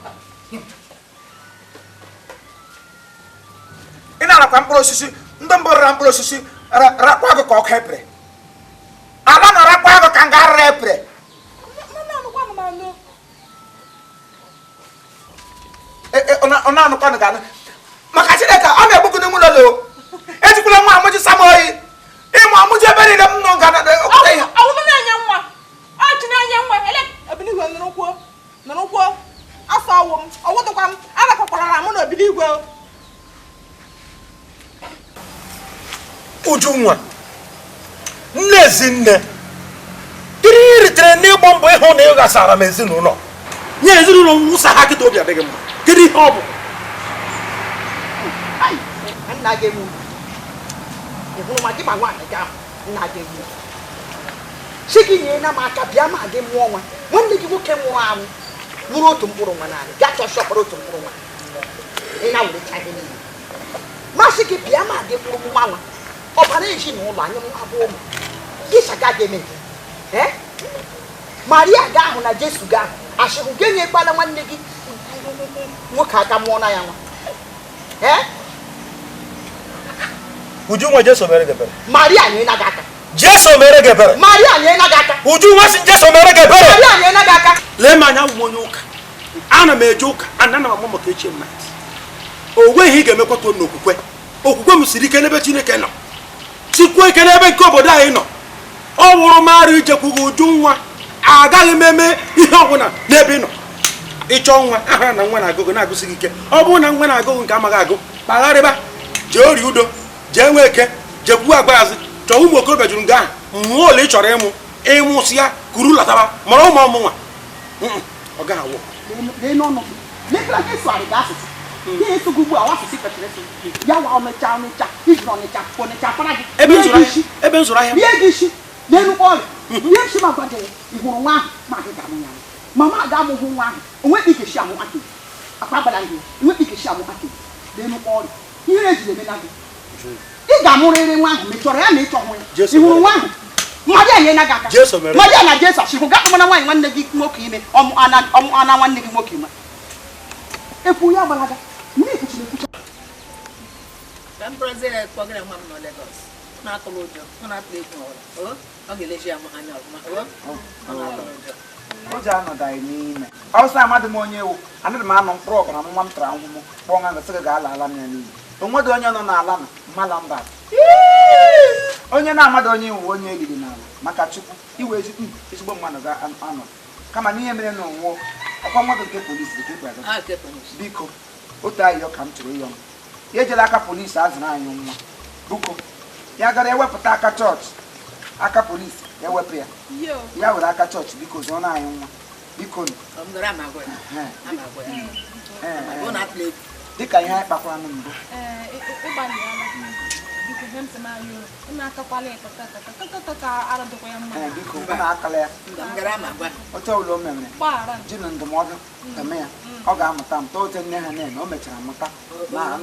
ị na-arakwa mkpụrụ osisi ndị mbụ rara mkpụrụ osisi rakwa agụ ka ọkụ epere ala na-arakwa agụ ka nga arara epere ọ na-anụkwanụ ga anụ maka Chineke ọ na-egbu gị n'ime ụlọ o ejikwala nwa amụji sam oyi ịmụ amụji ebe niile m nọ nga ihe Ujunwa nne ezinne kedu ihe ritere n'ịgba mbọ ịhụ na ị ghasara m ezinụlọ nye ezinụlọ nwụsa ha kịta obi adịghị mma kedu ihe ọ bụ nna gị egbu ị hụrụ ma gị ma nwaanyị gị ahụ nna gị egbu chi gị nyere na m aka bịa ma gị mụọ nwa nwanne gị nwoke nwụrụ anwụ nwụrụ otu mkpụrụ nwa naanị gaa chọọ chọkpọrọ otu mkpụrụ nwa ị na-werecha ihe niile masị gị bịa ma gị mụrụ nwa nwa ọbara ezinụlọ anyị abụ ụmụ gị chaga gị eme nke Maria ga ahụ na Jesu ga ahụ asịhụ gị enyekwala nwanne gị nwoke aka mụọ na ya nwa. Ujunwa Jesu mere gị ebere. Maria nyere gị aka. Jesu mere gị ebere. Maria nyere gị aka. Ujunwa si Jesu mere gị ebere. Maria nyere gị aka. Lee m anya, abụ m onye ụka. Ana m eje ụka, ana m amụ maka echi mmadụ. O nweghị ị ga-emekwata n'okwukwe. Okwukwe m siri ike n'ebe Chineke nọ. Sikwa ike n'ebe nke obodo anyị nọ. Ọ wụrụ marụ ijekwughị uju nwa. Agaghị m eme ihe ọbụla n'ebe ị nọ. Ịchọ nwa aha na nwa na-agụgụ na-agụsị gị ike. Ọ bụrụ na nwa na-agụgụ nke amaghị agụ, kpagharịba, jee ori udo, jee nwee eke, jekwuo agbaazị, chọọ ụmụ okorobịa juru nga ahụ, mmụọ ole ị chọrọ ịmụ, ịmụsị ya, kuru lataba, mara ụmụ ọmụnwa. Ọ gaghị awụ. Ebe m zụrụ ahịa. Mama ga-amụhụ nwa ahụ onwe ike shi amụ aka akpa agbara gị onwe ike shi amụ aka n'elu ọrịa ihe ejiri emela gị ị ga-amụrịrị nwa ahụ ma ị chọrọ ya ma ị chọhụ ya ị hụrụ nwa ahụ mmadụ enyela gị aka mmadụ na Jesu achịhụ gaa kpọmana nwaanyị nwanne gị nwoke ime ọmụ ana nwanne gị nwoke ime ekwu ya gbalaga mmiri kwuchiri ekwucha ka m bụrụzie kpọgara nwa m nọ Lagos na-atụrụ ụjọ ọ na-atụ egwu ọbụla ọ ga-eleji ya anya ọfụma ọ na-atụrụ ụjọ ụjọ anọdaghị n'ime ọsọ amadị m onye ewu anaghị m anọ mkpụrụ ọbara nwa m tara ahụhụ kpọọ nwa gasị gị ga-ala ala m ya n'iyi onwedị onye nọ n'ala na mmala mba onye na-amadị onye iwu onye eliri n'ala maka Chukwu iwe ezigbo mmadụ ga-anọ kama n'ihe mere na onwuo ọkwa mmadụ nke polisi dị ka biko otu ayọ ka m chọrọ ịyọ m ya ejela aka polisi azụrụ anyị nwa buko ya gara ewepụta aka chọọchị aka polisi ewepụ ya ya were aka chọọchị biko zụọ na anyị nwa biko dịka ihe anyị kpakwara na mbụ biko na akala ya otu ọbụla o mere ji na ndụmọdụ eme ya ọ ga-amụta mụta ote nne ha na-eme o mechara mụta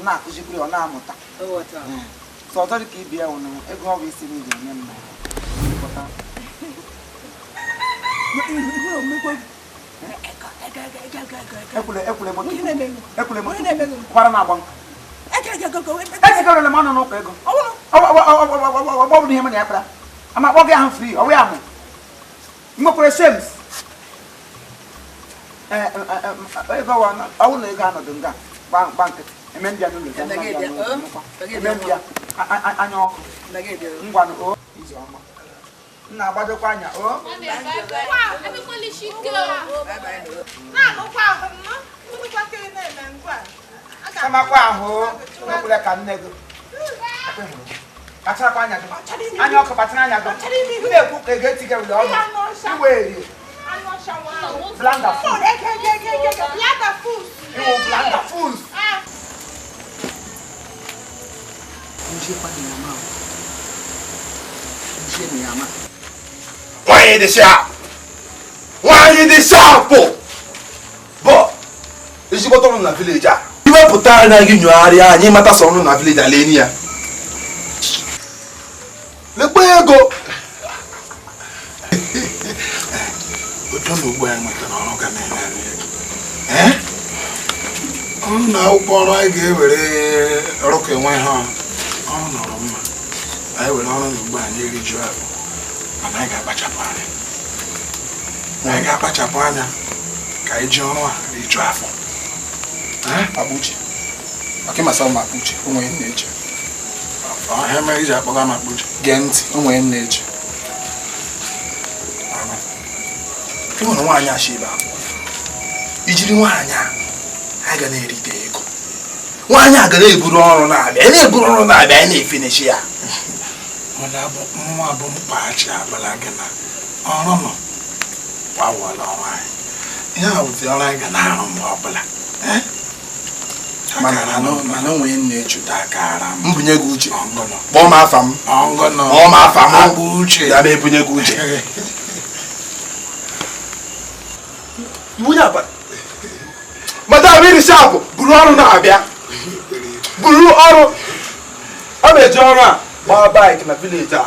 na-akụzikwuru ọ na-amụta sọ ọzọ dịka ibi ya nwụrụ ego ọ bụ isi m ga-enye m ekwere na agba ezigarala m ọnụ n'ụka ego ọ bụrụ ihe m na ya kpara ama akpọ gị ahụ fri ọwụ ya mụ nwekwara shems ego ọwụ na ego anọdụ nga gba nkịtị eme mbịa n'ụlọ eme mbịa anya ọkụ ngwanụ o izu ọma m na-agbadokwa anya o kamakwa ahụ ekwela ka nne gị kpacharakwa anya gị anya ọkụ kpachara anya gị m na-ekwu ka ego eti gị ụlọ ọnụ iwe erie blanda iwu blanda fools. Nwaanyị dị sharp! Nwaanyị dị sharp! Bụ ezigbote ọrụ na vileji a. Iwepụta anya gị nyogharịa anyị mata sọ ọrụ na vileji ala enyi ya. Lekwa ego! Ụtọ na ugbo anyị nwetara ọrụ ga na-enye anyị ego. Ọrụ na akwụkwọ ọrụ anyị ga-ewere ọrụ ka enwe ha ọrụ nọrọ mma. Anyị were ọrụ na ugbo anyị erijuo afọ. Mana anyị ga-akpachapụ anya. Anyị ga-akpachapụ anya ka anyị ji ọrụ a rijuo afọ. Akpa uche. Maka ịmasa m akpa uche, o nwere na-eche. Ọhịa mere iji akpọga m akpa uche. Gee ntị, o nwere na-eche. Ị nwere nwaanyị achọ ebe abụọ. Ijiri nwaanyị a, anyị ga na-erite ego. Nwaanyị a ga na-eburu ọrụ na-abịa, anyị na-eburu ọrụ na-abịa, anyị na-efinishi ya. Nwa bụ mkpaghachi abala gị na ọrụ nọ gbawala ọrụ anyị. Ihe a wụzi ọrụ anyị ga na-arụ mgbe ọbụla. Mana onwe na-echute aka ara m. Mbunye gị uche. Kpọọ m afa m. Kpọọ m afa m. Akpa uche. Ya ma ebunye gị uche. Madam iri sharp buru ọrụ na-abịa. Buru ọrụ. Ọ na-eji ọrụ a gbaa baik na vileji a.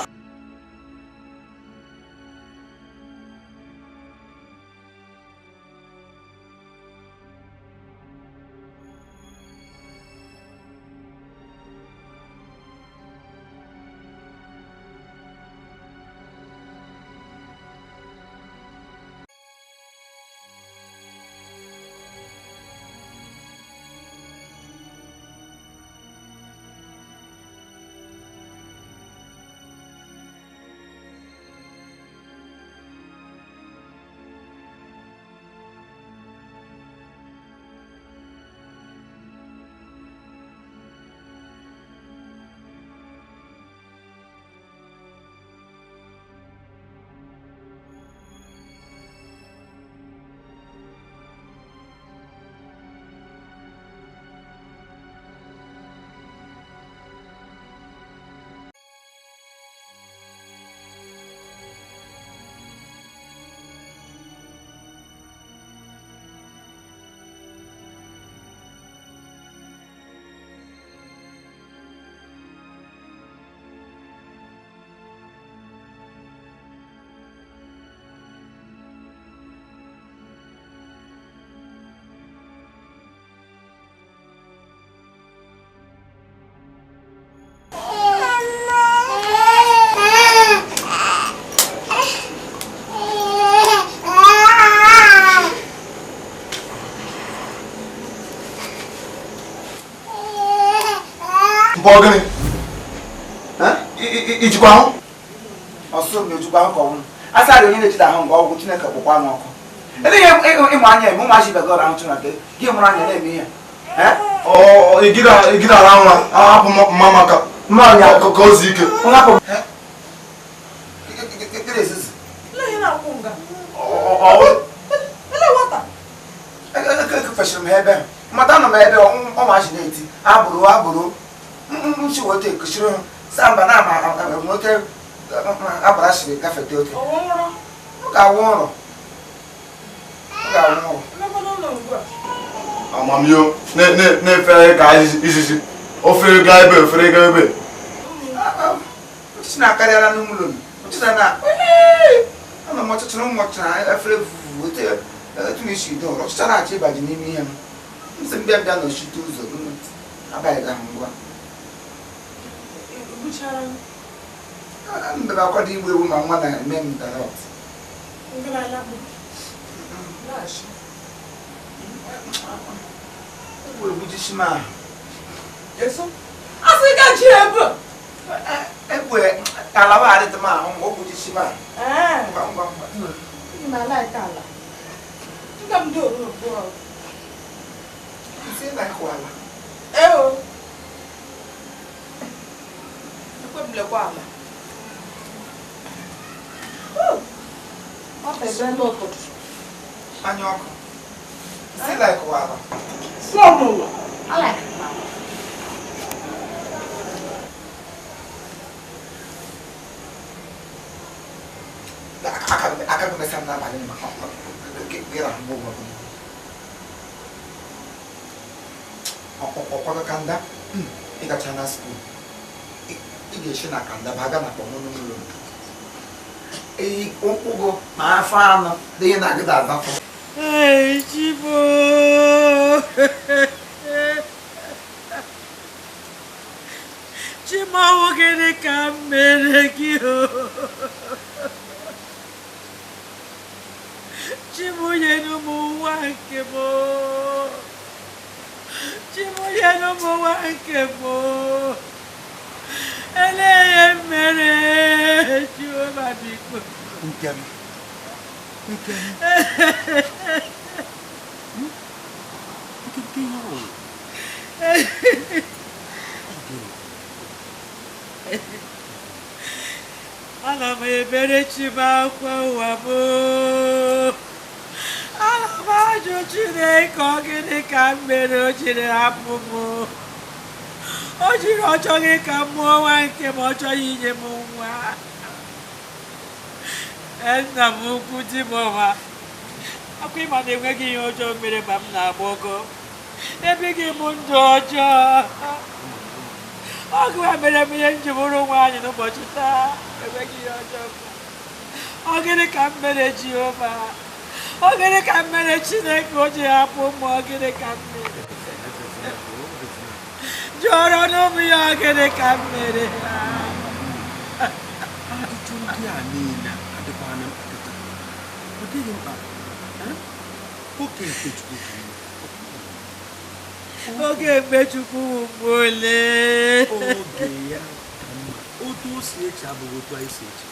Mpọ gịnị? Ijikwa ahụ? Ọsọ m ejikwa ahụ ka ọ nwụrụ. Asa onye na-ejide ahụ nke ọgwụ Chineke kpụkwa n'ọkụ. Ele ihe ịmụ anya eme ụmụazị ibe gị ọrụ ahụ Chineke gị mụrụ anya na-eme ihe. Igide ala nwa ahapụ mma maka ka o zuo ike. Ekefesịrị m ha ebe mata nọ m ebe ụmụazị na-eti abụrụ abụrụ nchi weta ekuchiri ha samba na ama nwoke agbara siri gafete ote. Ọ ga-awụ ụrọ. Ọ ga-awụ ụrọ. Amamiyo na-efere ka izizi ofere gaa ebe ofere gaa ebe. Ọchịchị na-akarịala n'ụlọ m. Ọchịchị na ana m ọchịchị ụmụ ọchịchị na efere vuvu ote etu na isi dọrọ ọchịchị na-achọ ịbaji n'ime ihe m. M sị mbịa mbịa nọchite ụzọ abaghị ahụ ngwa. Mbebe akwado igbu ewu ma nwa na-eme m darọt. Egwu egwu jisi m ahụ. Asị ga ji ebu. Egwu alawa adịtị m ahụ ma ogwu jisi m ahụ. Ngwa ngwa ngwa. Ala. Nga m dị oru abụọ. Isi na-akụ ala. Eo. Ekwe m lekwa ala. Anya ọkụ. Isi na-akụ ala. Sọmụlụ. I like mama. Aka gị mesa m n'abalị maka gị rahụ mgbe ụgwọ. Ọkwago kanda ị gacha na skuul ị ga-esi na kanda baga na kpọmụnụ ụlọ ụkwụ gị ma afọ anọ dị ihe na-agịda azafọ. Ei, Chibo! Chimawo gịnị ka m mere gị o? Chimunyenu m nwa nke m o. Chimunyenu m nwa nke m o. Elee ihe m mere Jehova biko. Nke m. Nke m. Nke ihe ọ wụ. Ana m ebere chi m akwa ụwa m. Ana m ajụ Chineke ọ gịnị ka m mere o jiri hapụ m. O jiri ọ chọghị ka m mụọ nwa nke m, ọ chọghị inye m nwa. Nna m ukwu di m ọma, akwa ịma na enweghị ihe ọjọọ mere ma m na-agba ogo. Ebighị m ndụ ọjọọ. Ọgụ a mere m ihe m ji bụrụ nwaanyị n'ụbọchị taa. Enweghị ihe ọjọọ. Ọ gịnị ka m mere Jehova? Ọ gịnị ka m mere Chineke o ji hapụ m? Ọ gịnị ka m mere? Jụọrọ n'ụmụ ya ọ gịnị ka m mere? Ajụjụ ndị a niile adịkwana mkpa kịta. Ọ dịghị mkpa. Oge nke Chukwu ka mma. Oge mgbe Chukwu mgbe ole? Oge ya ka mma. Otu o si eche abụghị otu anyị si eche.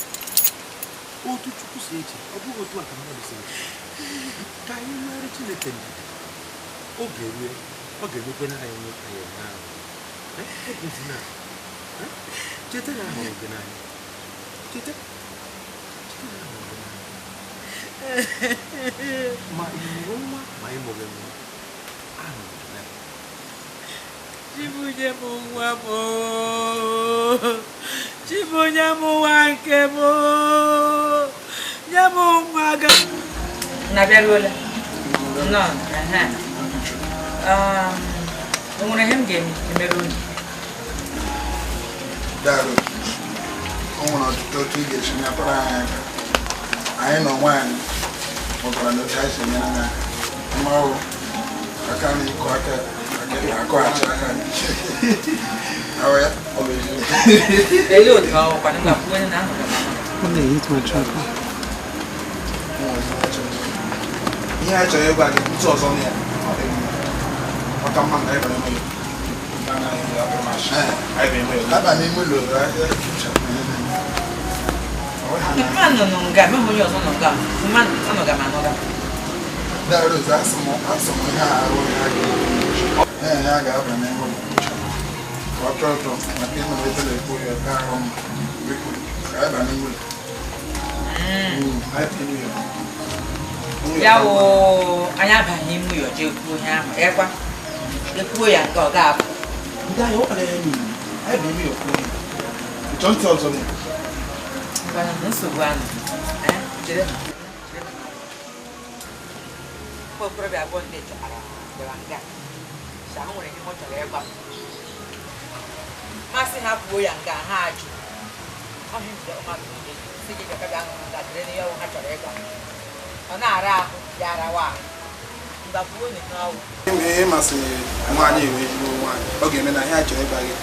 Otu Chukwu si eche, ọ bụghị otu a ka mmadụ si eche. Ka anyị nwere Chineke ndidi. Oge rue, ọ ga-emekwe na anyị nwe anyị eme ahụ. Ebezina. Cheta na ahụrụ gị n'anya. Cheta. Cheta na ahụrụ gị n'anya. Ma ị mụrụ nwa ma ị mụghị nwa, ahụrụ gị n'anya. Chibunye m nwa m oo. Chibunye m nwa nke m oo. Nye m nwa ga. Na bịaruola. Nnọọ. O nwere ihe m ga-emere unu? Daalụ. O nwere ọtụtụ otu ị ga-esi nyetara anyị aka. Anyị na onwe anyị mụtara na otu anyị si enyere anyị aka. Mmanwụ aka na ịkụ aka akọghachi aka anyị. Ahụ ya, ọ bụ eziokwu. Elee otu ọ kwanụ m ga-akwụ onye na-ahụ gị? Ihe anyị chọrọ ịgwa gị ntụ ọzọ na ya ọ dị mma. Maka mma na ịbanye n'ụlọ. Anaghị Aba n'ime ụlọ Mmanụ nọ nga, mụ onye ọzọ nọ nga, mmanụ anọga m anọga. Darose, asị m ihe arụ ha ga-ee ha ga-aba n'ime ụlọ ka ọ chọọ ụtọ maka ịnọ ebe na-ekwu ya ka ahụ m biko ka aba n'ime ụlọ. Ya wụ anyị abaghị n'ime ụlọ jee kwuo ihe ahụ ekwa ekwuo ya nke ọ ga-abụ. Ndị ahịa ọ kpara ya n'iyi, anyị bụ ime ya kwuo ya. Ịchọ ntị ọzọ m. Ngwanụ nsogbu anụ. Chere. Ụmụ okorobịa abụọ ndị chọtara bịara nga. Sha ha nwere ihe ọ chọrọ ịgwa m. Masị ha kwuo ya nga ha ajụ. Ọhịa nje ụmụaka niile si gị bịa bịa nga dịrị n'ihe ọwụ ha chọrọ ịgwa m. Ọ na-ara ahụ ya arawa ahụ. Mgba kwuo na ihe ọwụ. Ihe masị nwaanyị enwe ezigbo nwaanyị ọ ga-eme na ihe a chọrọ ịgwa gị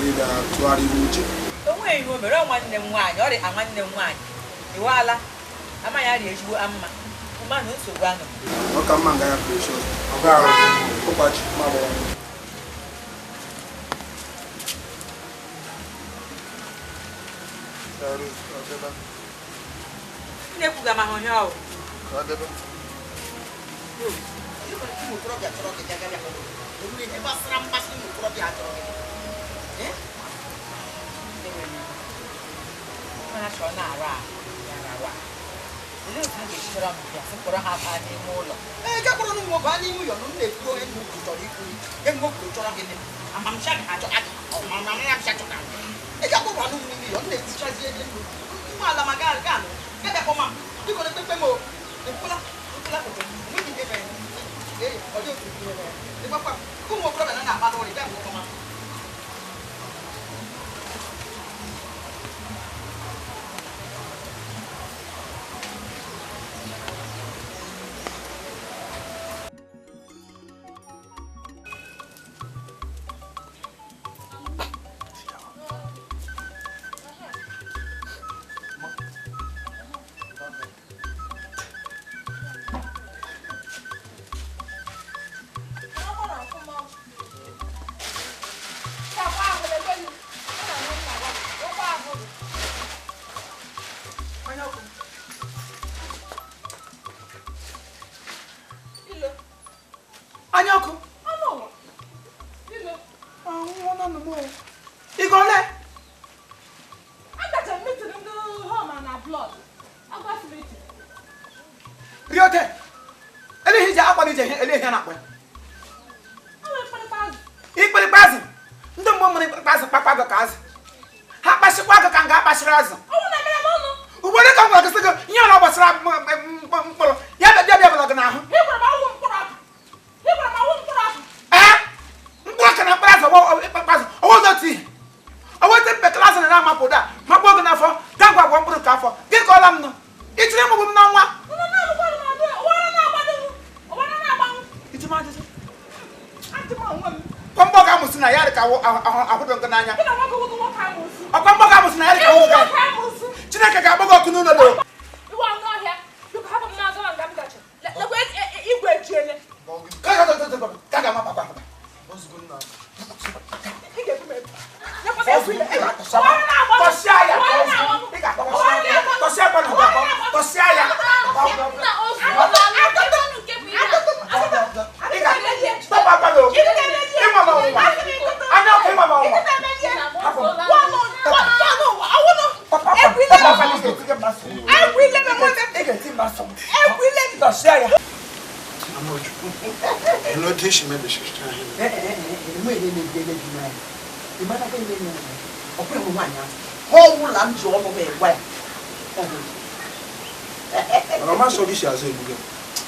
ịga tụgharị uche. O nweghị ihe o mere ọ nwanne m nwaanyị ọ dị a nwanne m nwaanyị iwaala amaghị arịa ezigbo amma mmanụ nsogbu anụ. Ọ ka mma nga ya precious ọ ga-arụ ụkwachi ma gbọrọ. Nne kwuga ma hụ ihe ọwụ. Ụmụ okorobịa chọrọ gị bịa bịa ihe gbasara mmasị ụmụ okorobịa chọrọ gị. Ha chọrọ na-arụ ahụ ya arawa. Olee otu ha ga-esi chọrọ m bịa sị kpọrọ ha baa n'ime ụlọ? Ee, ga kpọrọ ụmụ baa n'ime ụlọ na m na-ekwu onye nwoke chọrọ ikwu ihe nwoke chọrọ gị amamsha ga-achọ amamsha chọrọ ị ga kpọrọ ụmụ n'ime ụlọ m na-etichazi ebe nwa ala ma gaa gaa ga bịa kpọma m biko na ekpekpe m o ekwula ekwula enweghị ihe mere ee ọ dị otu ihe mere ịgbakwa ụmụ okorobịa na na-akpa n'ụlọ bịa kpọma m. Anya ọkụ. Ị ole? Agacha meeting ndị home na blood. Agwa meeting. Riote. Eleghị ije akwa ije eleghị na akpa. Ikpirikpa azụ. Ndị mgbe mụrụ ikpirikpa azụ kpakpa agụ ka azụ. Ha kpasịkwa agụ ka nga akpasịrị azụ. Ugboro ka m gwara gị sị gị ihe ọ gbasara mkpụrụ ya bịa bịa bịa gị n'ahụ. Mkpụrụ aka na mkpụrụ azụ ọwụ otu ihe. Ọwụ otu mpekele azụ na amapụ ụda makpụ oge n'afọ gaa gwa agwa mkpụrụ ka afọ gị kọọla m nụ ị chịrị ịmụgbụ m n'ọnwa. Kwa mgbọ ga-amụsị na ya dị ka ahụdụ gị n'anya. Ọkwa mgbọ ga-amụsị na ya dị ka ahụdụ gị. Chineke ga-agba gị ọkụ n'ụlọ do.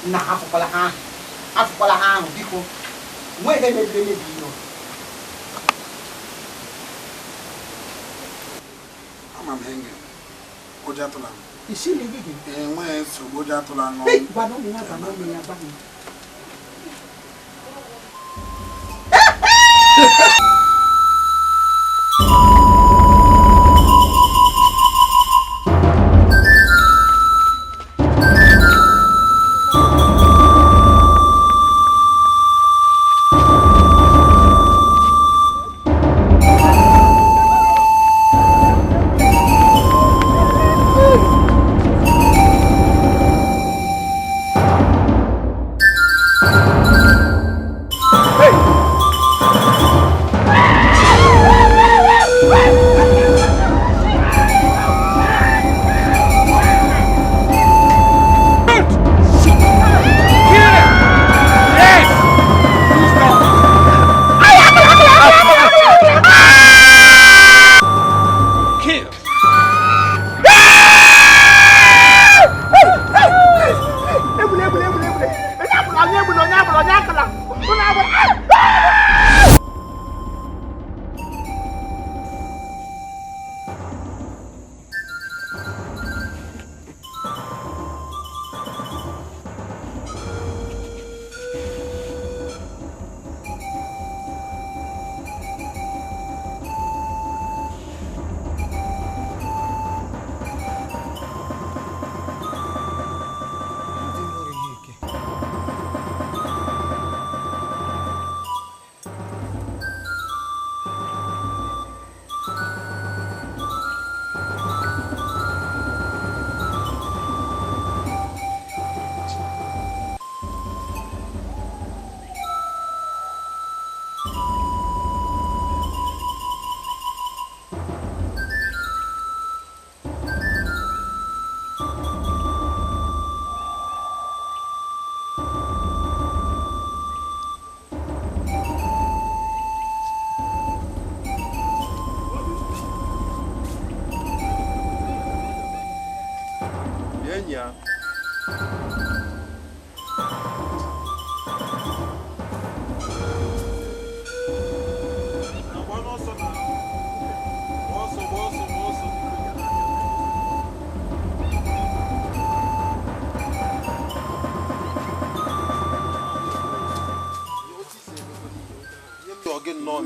Na afụkwala ha ahụ biko nwee ihe mebiri emebi ihe. Ama m ihe ụjọ atụla m. Isi na gị enweghị nsogbu ụjọ atụla ṅụ. Gwana ụmụ ya gwana ụmụ ya gwa m.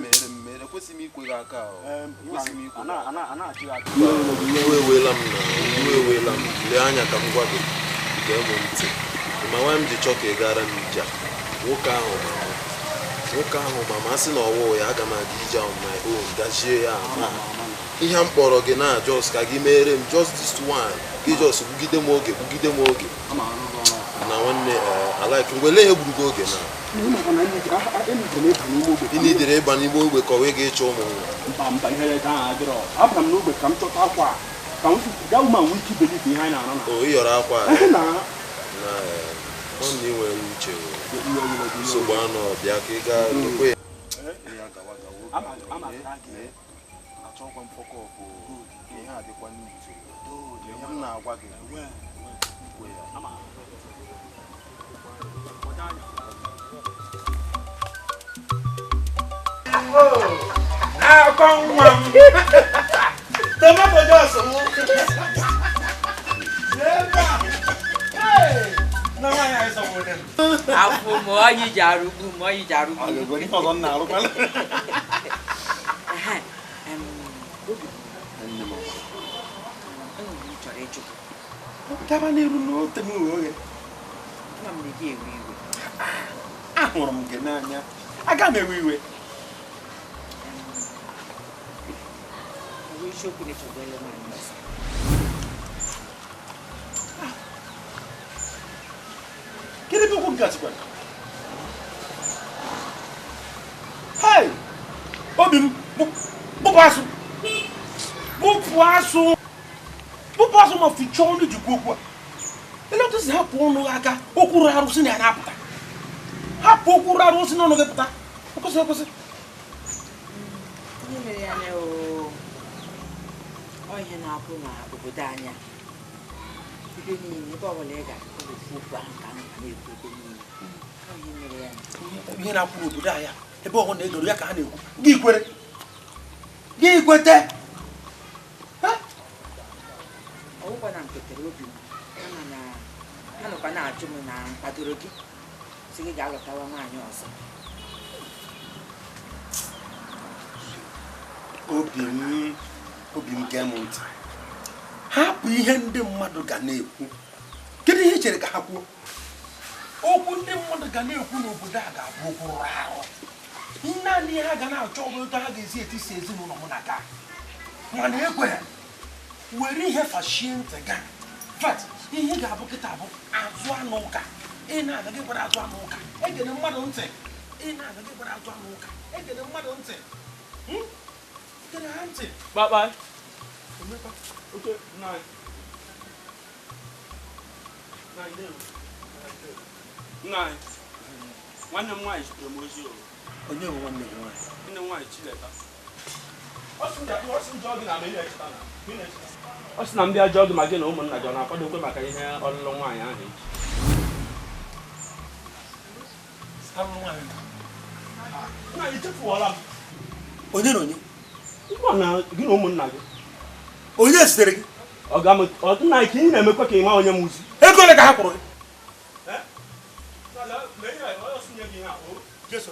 mere m mere kwesị m ikwe gị aka kwesị m ikwe iwe ewela m na iwe ewela m lee anya ka m gwa gị gee m ntị ma nwa m ji chọọ ka ị gara m ije a nwoke ahụ ma ma sị na ọwụ ya aga m aga ije on my own gajie ya ama ihe m kpọrọ gị na just ka gị mere m just this one gị just gbugide m oge na nwanne alike ngwele ihe gburu gị oge na ị nidere ịba n'ime ogbe ka ọ wee ga-ịchọ ụmụ nwa mba ihe ya ahụ abara m n'ogbe ka m chọta akwa ka m gaa ụmụ nwee ike ibelite ihe anyị na-arụ na o ịyọrọ akwa na nwanne ị nwere uche nsogbu anọ bịa ka ị gaa lekwe ya achọkwa m fọkọpụ ihe a dịkwa n'uche ihe m na-agwa gị kwe ya. Akọ nwa m tomato jos m afọ m oyi ji arụgbu m oyi ji arụgbu m chọrọ ịjụ gaba n'iru n'ote m oghe ama m na gị ewe iwe ahụrụ m gị n'anya aga m ewe iwe isiokwu na-echegbu ele nwaanyị ọzọ kedu ebe okwu nke a sikwara hei obi m bụpụ asụ ma fichaa ọnụ jikwa okwu a ele otu si hapụ ọnụ aka okwu rụrụ arụsị na ya na-apụta hapụ okwu rụrụ arụsị n'ọnụ gị pụta ekwesị ihe mere ya na ihe na-apụ n'obodo anyị ebe niile ebe ọbụla ị gara ofu okwu ahụ ka a na-ekwu ebe niile ihe mere ya ihe na-apụ n'obodo anyị ebe ọbụla na-edoro ya ka ha na-ekwu gị kwere gị kwete ọwụkwa na nketere obi m kama na ha nọkwa na-ajụ m na nkwadoro gị sị gị ga-alọtawa nwaanyị ọzọ obi m gee m ntị hapụ ihe ndị mmadụ ga na-ekwu kedu ihe i chere ka ha kwuo okwu ndị mmadụ ga na-ekwu n'obodo a ga-abụ okwu rụrụ arụ naanị ihe ha ga na-achọ bụ otu ha ga-esi etisi ezinụlọ mụ na ga mana ekwere were ihe fashie ntị ga vat ihe ga-abụ kịta bụ azụ anụ ụka ị na-aga gị gwara azụ anụ ụka egene mmadụ ntị ị na-aga gị gwara azụ anụ ụka egene mmadụ ntị gene ha ntị Bye bye. Okay, nine. Nine. Nwanne m nwaanyị zitere m ozi o. Onye bụ nwanne gị nwaanyị? Nwanne m nwaanyị Chileta. Ọ sị na m bịa jụọ gị ma gị na ụmụnna gị ọ na-akwadokwe maka ihe ọlụlụ nwaanyị ahụ echi. Alụlụ nwaanyị? Nwaanyị echefuola m. Onye na onye? Na gị na ụmụnna gị. Onye zitere gị? Nna ka ị na-emekwa ka ị ma onye m ozi. Ego ole ka ha kwụrụ gị? Jesu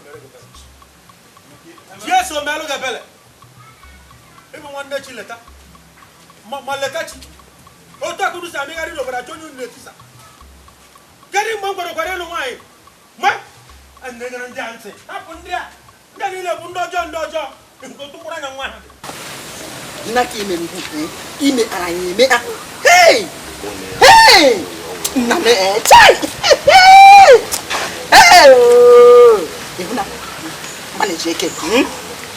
mere gị ebere. Ịbụ nwanne Chileta. Ma leta chi. Otu akụrụ si amịgharị n'obodo achọ onye unu na-etisa. Kedu mgbe m gwara ịlụ nwaanyị? Ma na-enyere ndị a ntị. Hapụ ndị a. Ndị a niile bụ ndị ọjọọ ndị ọjọọ. Nke anya nwa ha. Nna ka ime mbụ ime ara ya eme a. Hey! Hey! Nna m chai! Hey! Ịhụ na mana eji eke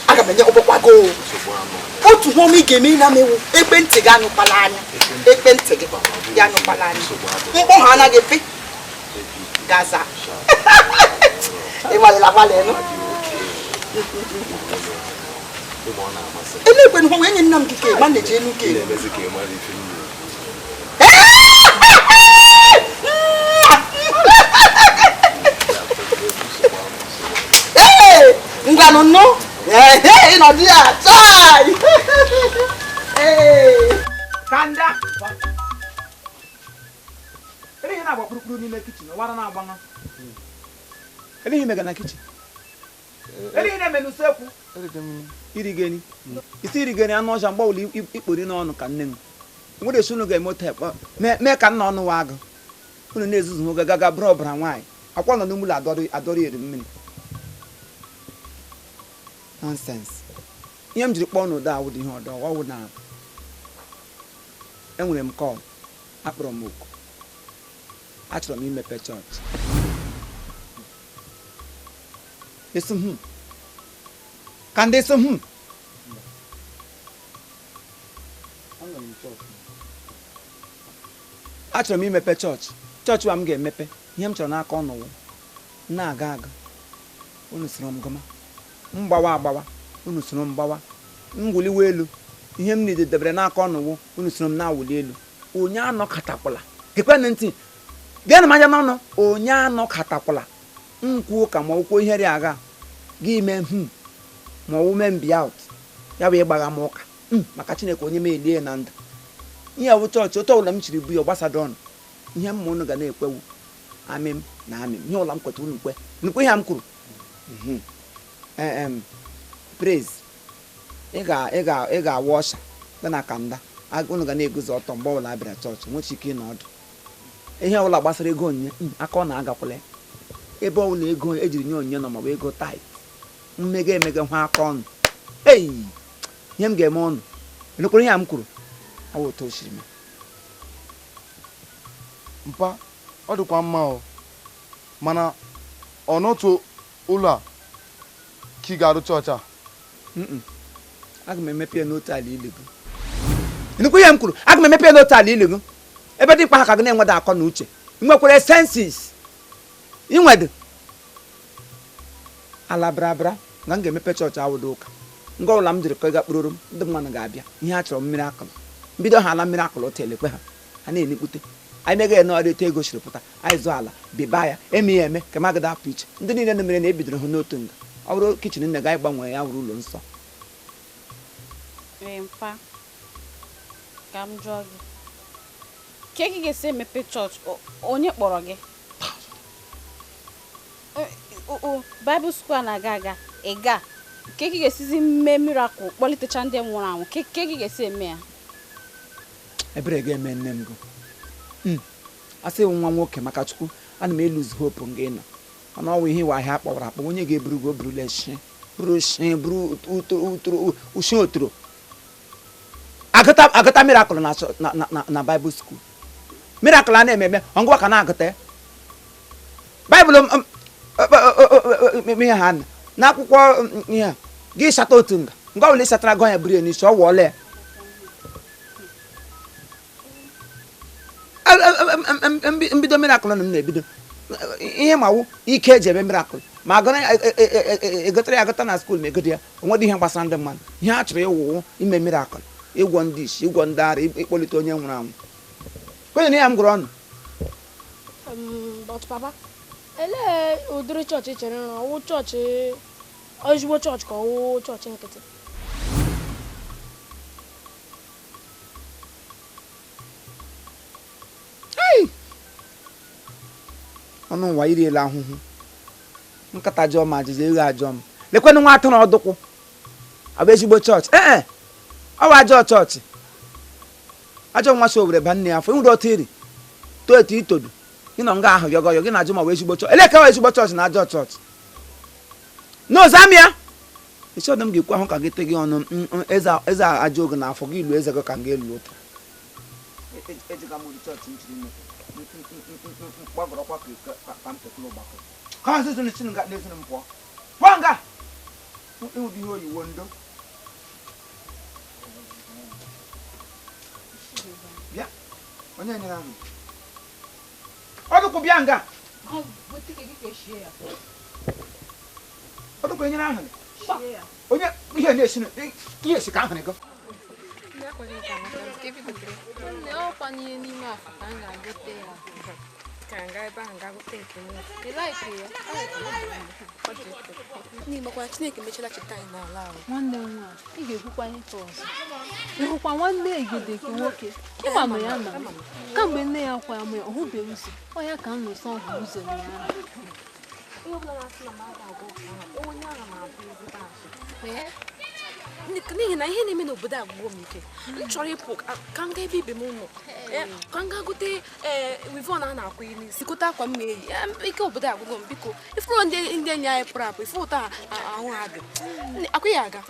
aga m enye ụgbọkwago otu ihe ọma ị ga-eme na mewu ekwentị gị anyụkwala anya ekwentị gị ya anyụkwala anya mkpọ ha anaghị efe gaza ịgbalịla agbalị nụ elekwe nụ enye nna m gị ke ma na-eji elu ke ngwanụ nụ ịnọdụ ya chai kanda ele ihe na-agba kpụrụkpụrụ n'ime kichin wara na-agbaṅa ele ihe mega na kichin Ele ihe na-eme n'usekwu. Irigeni. Isi irigeni anụ ọcha mgbe ọbụla ikpori n'ọnụ ka nne m. Nwere esi unu ga-eme otu ekpe mee ka nna ọnụ wa agụ. Unu na-ezuzu nwoke gaga bụrụ ọbara nwaanyị. Akwa nọ n'ụlọ adọrọ eri mmiri. Nonsense. Ihe m jiri kpọọ n'ụdọ awụ dị ihe ọdọ ọwụ na enwere m kọl akpọrọ m oku. Achọrọ m imepe chọọchị. Esi m ka ndị esi m achọrọ m imepe chọọchị. Chọọchị wa m ga-emepe ihe m chọrọ n'aka ọnụwụ na-aga aga unu soro m gọma m gbawa agbawa unu soro m gbawa m wuliwe elu ihe m niile debere n'aka ọnụwụ unu soro m na-awụli elu onye anọkọtakwala gekwenụ ntị geenụ m anya n'ọnụ onye anọkọtakwala m kwuo ka ma ọkwuo ihe dị agha gị mee ma ọwụ mee m out ya bụ ịgbagha m ụka maka Chineke onye m elie na ndụ ihe bụ chọọchị otu ọbụla m chiri bụ ya gbasado ọnụ ihe mma unu ga na-ekwewu amị m na amị m ihe ọbụla m kweta unu kwe nnukwu ihe m kwuru praise ị ga-awa ọsha gị na kanda unu ga na-eguzo ọtọ mgbe ọbụla a bịara chọọchị nwechi ike ịnọ ọdụ ihe ọbụla gbasara ego onyinye aka ọ na-agakwala ebe ọbụla ego ejiri nye onyinye nọ maọbụ ego tait mmega emega hụ aka ọnụ ei ihe m ga-eme ọnụ enukwuru ihe a m kwuru ọ bụ otu o siri mee. Mpa ọ dịkwa mma o mana ọ n'otu ụlọ a ka ị ga-arụ chọọchị a? Aga m emepe ya n'otu ala ili gị. Nnukwu ihe m kwuru aga m emepe ya n'otu ala ili gị ebe dị mkpa ha ka gị na-enweda akọ na uche ị nwekwara senses inwedo ala brabra na m ga-emepe chọọchị awụdo ụka nga ọbụla m jiri kọ ịga kpụrụrụ m ndị mmadụ ga-abịa ihe a chọrọ mmiri akụlụ mbido ha ala mmiri akụlụ otu elekwe ha ha na-enikpute anyị mega ya n'ọrụ etu ego siri pụta anyị zụọ ala biba ya eme ya eme ka m agada apụ iche ndị niile na mere na ebidoro ha n'otu nga ọ bụrụ kichin nne gị anyị gbanwee ya wụrụ ụlọ nsọ. Mpa ka m jụọ gị ka ị ga-esi emepe chọọchị onye kpọrọ gị Bible school na-aga aga ị ga ka ị ga-esizi mee miracle kpọlitecha ndị nwụrụ anwụ ka ị ga-esi eme ya? Ebere ga-eme nne m gị asị nwa nwoke maka Chukwu ana m eluzi hope nga ịnọ mana ọ wụ ihe ịwa ahịa akpọwara akpọ onye ga-eburu gị o burula shi buru shi buru ushi otoro agụta miracle na Bible school miracle a na-eme eme ọngwa ka na-agụta ya Baịbụl ihe ha n'akwụkwọ ihe a gị sata otu nga nga ọbụla ị satara gọ ya buru ya n'isi ọ wụọla ya mbido miracle na m na-ebido ihe ma wụ ike eji eme miracle ma egotara ya agụta na skuul ma egodo ya onwedị ihe gbasara ndị mmadụ ihe a chọrọ ịwụwụ ime miracle ịgwọ ndị isi ịgwọ ndị ara ịkpọlite onye nwụrụ anwụ kwenye na ya m gụrụ ọnụ. But papa elee ụdịrị chọọchị chere na ọwụ chọọchị ezigbo chọọchị ka ọwụ chọọchị nkịtị? Ọnụ ụwa iriela ahụhụ nkata jọọ m ajịja eghe ajọọ m lekwenụ nwa atụrụ ọdụkwụ ọ bụ ezigbo chọọchị ee ọ bụ ajọ chọọchị ajọ nwa so were ba nne ya afọ ịnwere otu iri too etu itodu gị nọ nga ahụ yọgọ yọ gị na-ajụ ma ọ bụ ezigbo chọọchị ele ka ọ ezigbo chọọchị na ajọ chọọchị n'ụzọ amị ya isi ọdụ m ga-ekwu ahụ ka gị te gị ọnụ eze ajọ oge n'afọ gị ilu eze gị ka m ga-elu ụta ọdụkwụ bịa nga ọdụkwụ enyere ahụ onye ihe na-esi ihe esi ka ahụ gị nwanne m nwaanyị ị ga-ekwukwa ihe ọzọ ịhụkwa nwanne egede nke nwoke ịmanụ ya na kamgbe nne ya kwa ya mụ ya ọ hụbeghị ụzọ ọ ya ka m nọ sọ hụ ụzọ ya. Onye ọbụla na-asị na m aga aga ụka ahụ, onye ahụ na-abụ ezigbo asị. N'ihi na ihe na-eme n'obodo a gwụgo m ike. M chọrọ ịpụ ka m gaa ebe ibe m nọ. Ka m gaa gote wivon a na-akwụ n'isi, gote akwa m na-eyi. Ike obodo a gwụgo m biko. Ifuru ndị enyi anyị pụrụ apụ, ifu ụtọ ahụ ha dị. Akwụ ya aga.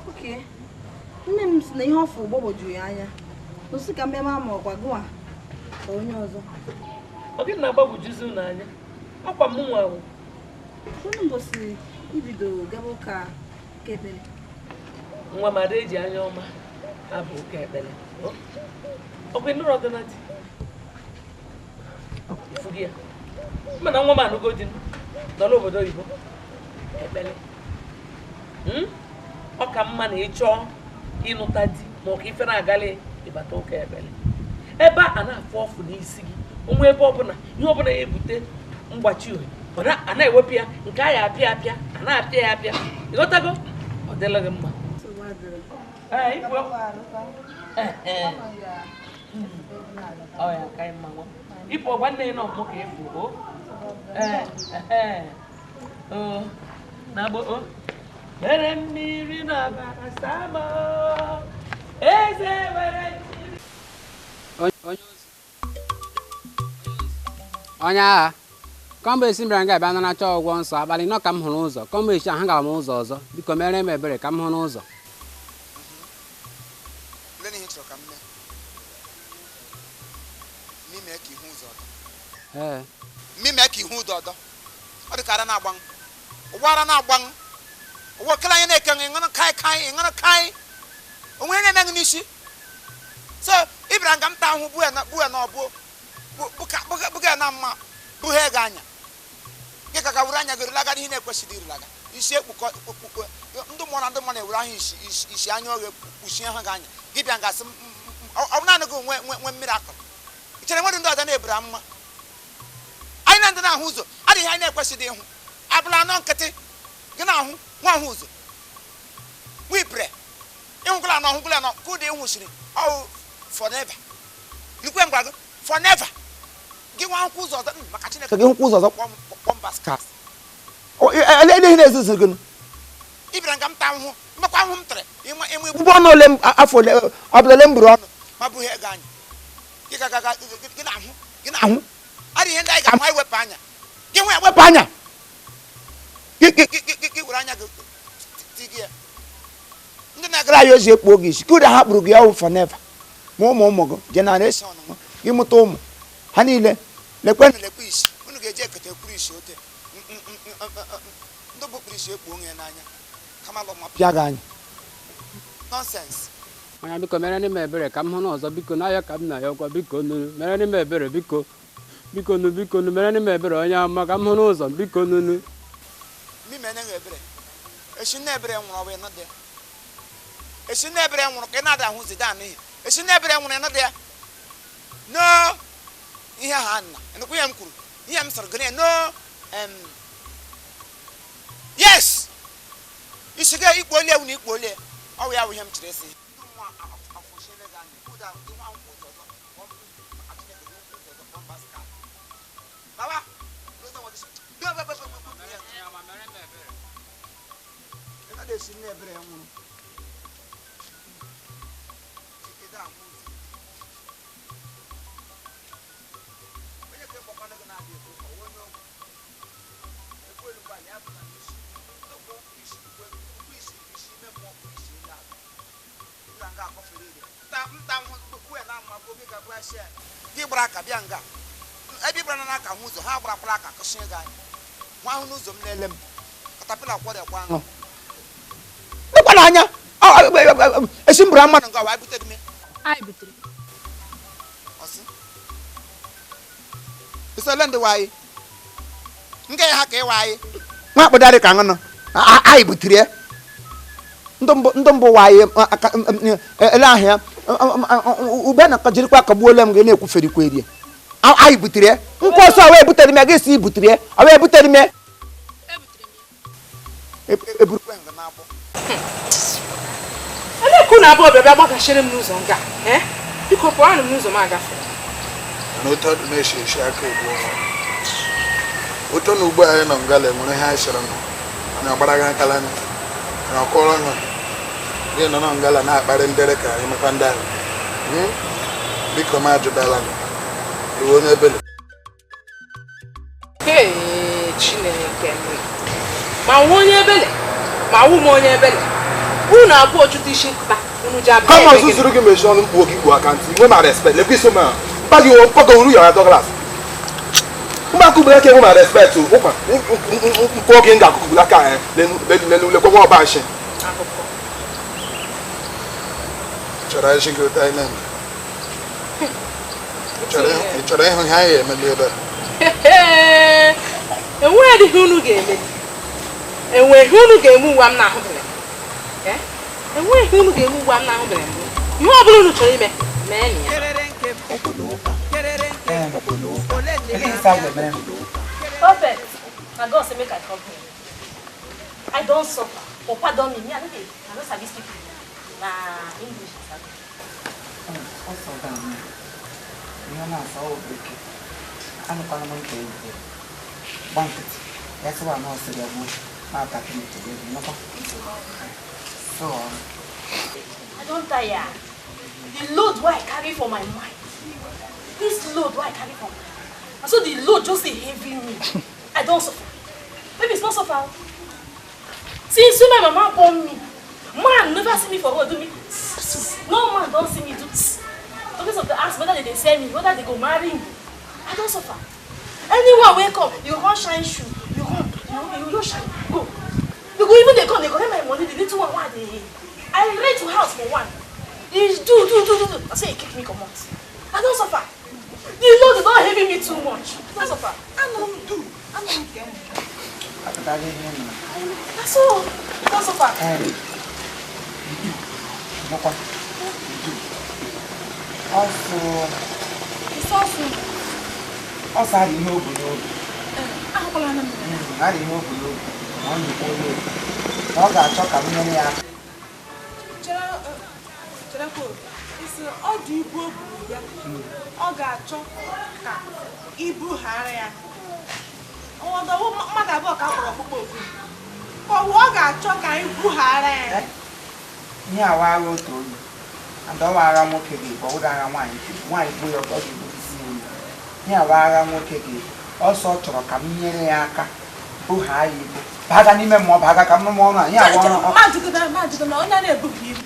Okay. Nne m sị na ihe ọfụ gbagwojuru ya anya. Osi ka mmemme ama ọkwa gụwa ka onye ọzọ. Ọ gị na-agbagwojuzi unu anya? Akwa m nwa ahụ. Unu mbọsị ibido gaba ụka ekpere. Nwa m ada eji anya ọma abụ ụka ekpere. Ọ bụ nụrụ ọdụ na di? Ifu gị ya. Mana nwa m anụgo di nọ n'obodo oyibo. Ekpere. Ọ ka mma na ị chọọ ịnụta di ma ọ ka ife na-agalị ịbata ụka ekpere. Ebe a na-afụ ọfụ n'isi gị, onwe ebe ọbụla ihe ọbụla ya ebute mgbachi ohe, a na-ewepụ ya nke a ya apịa apịa, a na-apịa ya apịa. Ịghọtago? Ọ dịla gị mma. Ịpụ ọgwa nne nọ mụ ka ịfụ o. Na-agba o. Were mmiri n'ọbara sama eze were mmiri. Onye agha, kọmba esi mbịara nga abịa naracha ọgwọ nsọ abalị nọ ka m hụrụ ụzọ, kọmba esi ahụ gara m ụzọ ọzọ, biko mere m ebere ka m hụ n'ụzọ. Mmemme ka ihu ụzọ ọdọ. Ọ dị ka ara na-agbanwe. Ụwa ara na-agbanwe. Ụwa kele anya na-eke ṅụrụ kai kai ṅụrụ kai. Onwe na-eme gị n'isi. So ị bịara nga m taa ahụ buya na ọbụ buga na mma buhe gị anya. Gị ka wuru anya gị rilaga n'ihe na-ekwesịghị irilaga. Isi ekpukọ ndị mmụọ na ndị mmụọ na-ewere ahụ isi anya oghe kpuchie ha gị anya. Gị bịa nga sị ọ bụ naanị gị nwe mmiri akụrụ. Ị chere nwere ndị ọzọ na-eburu mma. Anyị na ndị na-ahụ ụzọ adịghị anyị na-ekwesịghị ịhụ. Abụla anọ nkịtị gị na-ahụ nwa ahụ ụzọ. Wipre ịhụgụla na ọhụgụla na ka ụdị ịhụsiri ọwụ forever. Ikwe m gwara gị forever. Gị nwa akwụkwọ ụzọ ọzọ maka Chineke gị hụkwa ụzọ ọzọ kpọm baskas. Eleghị na-ezuzu gị. Ị bịara nga m taa ahụhụ mmekwa ahụhụ m tere ịnwe egbugbu ọnụ ole m afọ ole ọbụla ole m buru ọnụ ma bụghị ego anyị. Gị ga gị na-ahụ gị na-ahụ adịghị ihe ndị anyị ga-ahụ anyị wepụ anya. Gị nwe ya wepụ anya. Gị were anya gị tigị ya. Ndị na-agara anyị ozi ekpu oge isi ka ụda ha kpụrụ gị ọwụ forever. Ma ụmụ ụmụ gị generation gị mụta ụmụ ha niile lekwenụ lekwe isi unu ga-eji ekete ekwuru isi ote ndị bụ kpuru isi ekpu onye n'anya kama lọ ma pịa gị anya nonsense. Onye biko mere m ebere ka m hụ n'ọzọ biko n'ahịa ka m na-ayọkwa biko nunu mere m ebere biko biko nu biko nu mere m ebere onye ama ka m hụ n'ụzọ biko nunu. Mime na ebere. Eshi na ebere nwụrụ ọbụ ịnọ dị ya. Eshi na ebere nwụrụ ka ị na-ada ahụ zida n'ihi. Eshi na ebere nwụrụ ịnọ dị ya. No ihe ha nna. Ịnụkwu ihe m kwuru. Ihe m sọrọ gịnị no yes. Isi ga ikpo ole ewu na ikpo ole. Ọ wụ ya wụ ihe m chere esi. Baba, gị gbara aka bịa nga ebe ịgbara n'aka hụ ụzọ ha gbarakwala aka kụsị gị anya nwa ahụ n'ụzọ m na-ele m katapila kwọrịakwa aṅụ lekwa n'anya esi mbụrụ mmadụ nga wa butere m anyị butere ọsị isole ndị waanyị nke ya ha ka ịwa anyị nwa akpụdarị ka aṅụ nọ anyị butere ya ndị mbụ waanyị ele ahịa ube na jirikwa kagbuola m gị na-ekwuferikwa erie anyị butere ya nkwụ ọsọ awa ebutere m ya gị si butere ya awa ebutere m ya eburukwa nga na-agbọ ele ka unu abụọ bịa gbagachiri m n'ụzọ nga biko pụọ m n'ụzọ m agafere na ụtọ dị na-eshi eshi aka egbu ọnwa ụtọ na ugbo anyị nọ ngala enwere ihe anyị sịrị nọ anyị ọgbara gị akala anyị anyị ọkụọrọ nọ gị nọ na ngala na-akparị ndịrị ka anyị mekwa ndị ahụ biko m ajụbala gị iwe onye ebele. Ee, Chineke ma wụ onye ebele ma wụ m onye ebele unu abụọ chụta isi nkụta unu ji abịa. Kama ọzọ zuru gị mechie ọnụ mkpu oge ikpu aka ntị nwe ma respect lekwa iso ma mpa gị mpago uru yara Douglas ụmụaka ugboro aka enwe ma respect ụkwa nkụ oge nga akụkụ gburu aka lelu lekwa nwa ọba nshi. Chọrọ isi gị ụta anyị na-eme. Ị chọrọ ịhụ ihe anyị emeli ebe a? Enweghị ihe unu ga-eme. Enweghị unu ga-eme ụwa m na-ahụbeghị. Enweghị unu ga-eme ụwa m na-ahụbeghị mbụ. Ihe ọ bụla unu chọrọ ime, mee na ya. Perfect. Na God say make I come here. I don suffer. But pardon me, me I no dey, I no sabi speak na English I sabi. Ọsọ ga-ama. Ihe ọ na-asa ọ bekee. Anụkwana m nke egwu. Gba nkịtị. Ya sịwa na ọ sịrị ya gbuo. Na-ata kịrịtị gị nnukwu. So I don tire. The load wey I carry for my mind. This load wey I carry for my mind. And so the load just dey heavy me. I don suffer. Maybe it's not suffer. Since my mama born me, man never see me for road do me. No man don see me do. Because of the ask whether they dey sell me, whether they go marry me. I don suffer. Anyone wey come, you come shine shoe, you come, you just shine, go. You go even dey come, they collect my money, the little one wey I dey. I rent to house for one. He do. I say he kick me comot. I don suffer. The load don heavy me too much. I don suffer. I no do. I no get. Na so, I don suffer. Also, it's also. Also, I didn't know below. I didn't know below. Ọ ga-achọ ka m nyere ya aka. Ọ dị ibu o buru ya, ọ ga-achọ ka ibu ghara ya. Ọwụ mmadụ abụọ ka a kpọrọ ọkpụkpọ oku. Ọwụ ọ ga-achọ ka anyị bughara ya. Ihe awa agha otu onye, and ọwa agha nwoke ga-ebu, ọwụda agha nwaanyị ga-ebu, nwaanyị bụ ya ọ ga-ebu isi elu. Ihe awa agha nwoke ga-ebu, ọsọ chọrọ ka m nyere ya aka bughaa ya ibu. Baga n'ime mmụọ, baga ka m nụ ọrụ a, ihe awa ọrụ. Majigide onye na-ebughị ibu.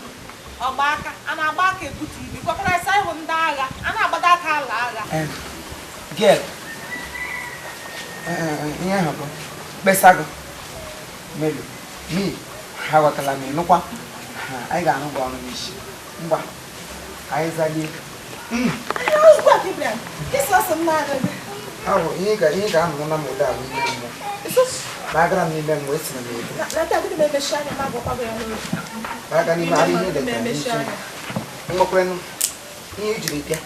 Ọgba aka, a na-agba aka ebutu ibu. Gwakwara ịsa ịhụ ndị agha, a na-agbado aka ala agha. Girl, ihe ahụ bụ mkpesa gị. Melo, mi, ha ghọtara m ịnụkwa. Anyị ga-arụ gị ọrụ n'isi. Ngwa, anyị zalie. Ahụ, ihe ị ga-anụ na mụda ahụ ime mmụọ. Ma agara m n'ime m wee siri m ebe. Ma aga n'ime ara ihe letara n'isi m. Nwekwaranụ ihe i jiri bịa.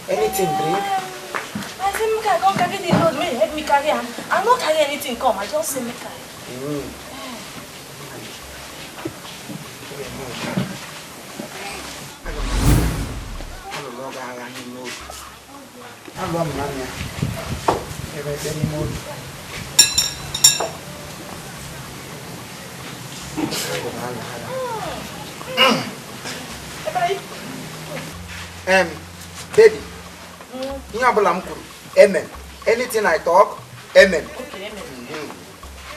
Anything drink? I say make I come carry the load, make you help me carry am. I no carry anything come, I just say make I. Alụlụ gị agha n'ime obi. Alụọ m na ya. Ebe ebe n'ime obi. Baby, ihe ọbụla m kwuru, amen. Anything I talk, amen. Okay, amen.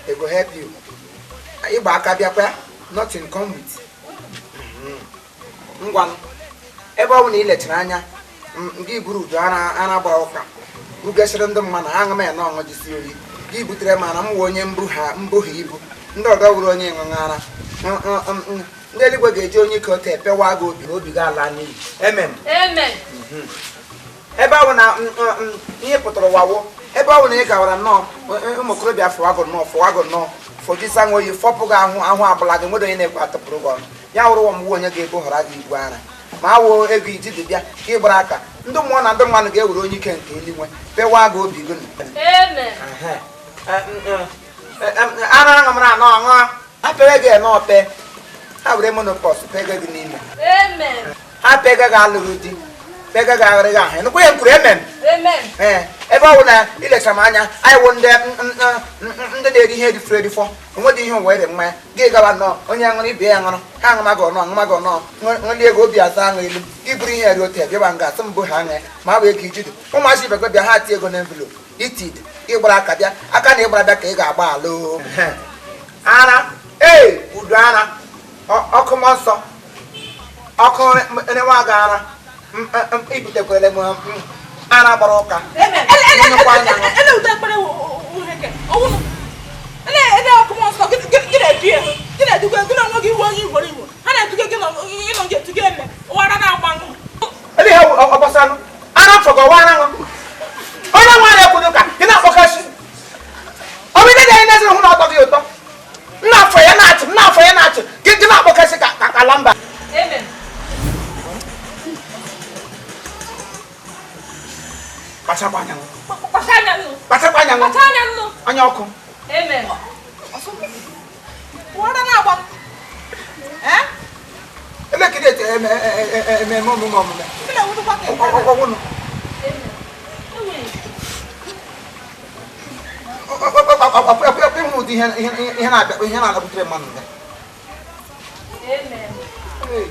They go help you. Ịgba aka bịakwa, nothing come with. Ngwanụ, ebe ọ bụ na ị lechara anya, gị buru udu ara gbara ụka, bugasịrị ndị mmadụ ha aṅụ ya na ọṅụ jisi oyi, gị butere m ara m wụ onye mbụ ha ibu, ndị ọdọ wuru onye ṅụṅụ ara. Ndị eluigwe ga-eji onye ike ote pewa gị obi na obi gị ala n'iyi. Amen. Amen. Ebe ọ bụ na ihe pụtara ụwa wụ, ebe ọ bụ na ị gawara nnọọ ụmụ okorobịa fụwagụ nnọọ fọjisa nwa oyi fọpụ gị ahụ abụla gị nwere onye na-ekwe atụpụrụ gị ọnụ ya wụrụ ụwa mgbe onye ga-eboghara gị ibu ara ma awụ ego iji dị bịa ka ị gbara aka ndị mmụọ na ndị mmadụ ga-ewere onye ike nke eluigwe pewa gị obi gị. Amen. Ara aṅụmara anọ aṅụ ha pere gị ene ọpe ha were monopọs pege gị n'ime. Amen. Ha pege gị alụghị di pege gị aghịrị gị ahụ nụkwa ya m kwuru amen. Amen. Ee, ebe ọ bụ na ilechara m anya anyị wụ ndị na-eri ihe erifuru erifọ onwedị ihe ụwa ere mmanya gị gawa nnọọ onye aṅụrụ ibe ya aṅụrụ ha aṅụmaghị ọnụ aṅụmaghị ọnụ ṅụli ego obi aza aṅụ elu gị buru ihe eri ote bịaba nga asị mbụ ha aṅụ ma ha bụ ego ijido ụmụazị ibe gị bịa ha ti ego na envelope itid ịgbara aka bịa aka na ịgbara bịa ka ị ga-agba ala o ara ee udu ara ọkụ mmụọ nsọ ọkụ nwa gị ara ibutekwere m ara gbara ụka. Ara fọgọ wa ara ṅụ onye nwa na-ekwudo ka gị na-akpọkasị ọ bụ ihe dị anyị na-ezere hụ na ọtọ gị ụtọ nna afọ ya na-achị nna afọ ya na-achị gị na-akpọkasị ka kalamba. Amen. Kpachakwa anya Kpacha anya nụ. Kpachakwa anya nụ. Anya ọkụ. Amen. Elekere ete ememe omume omume. Ọgwụnụ. Ịhụ ụdị ihe na-abịa ihe na-alabutere mmadụ nga. Amen.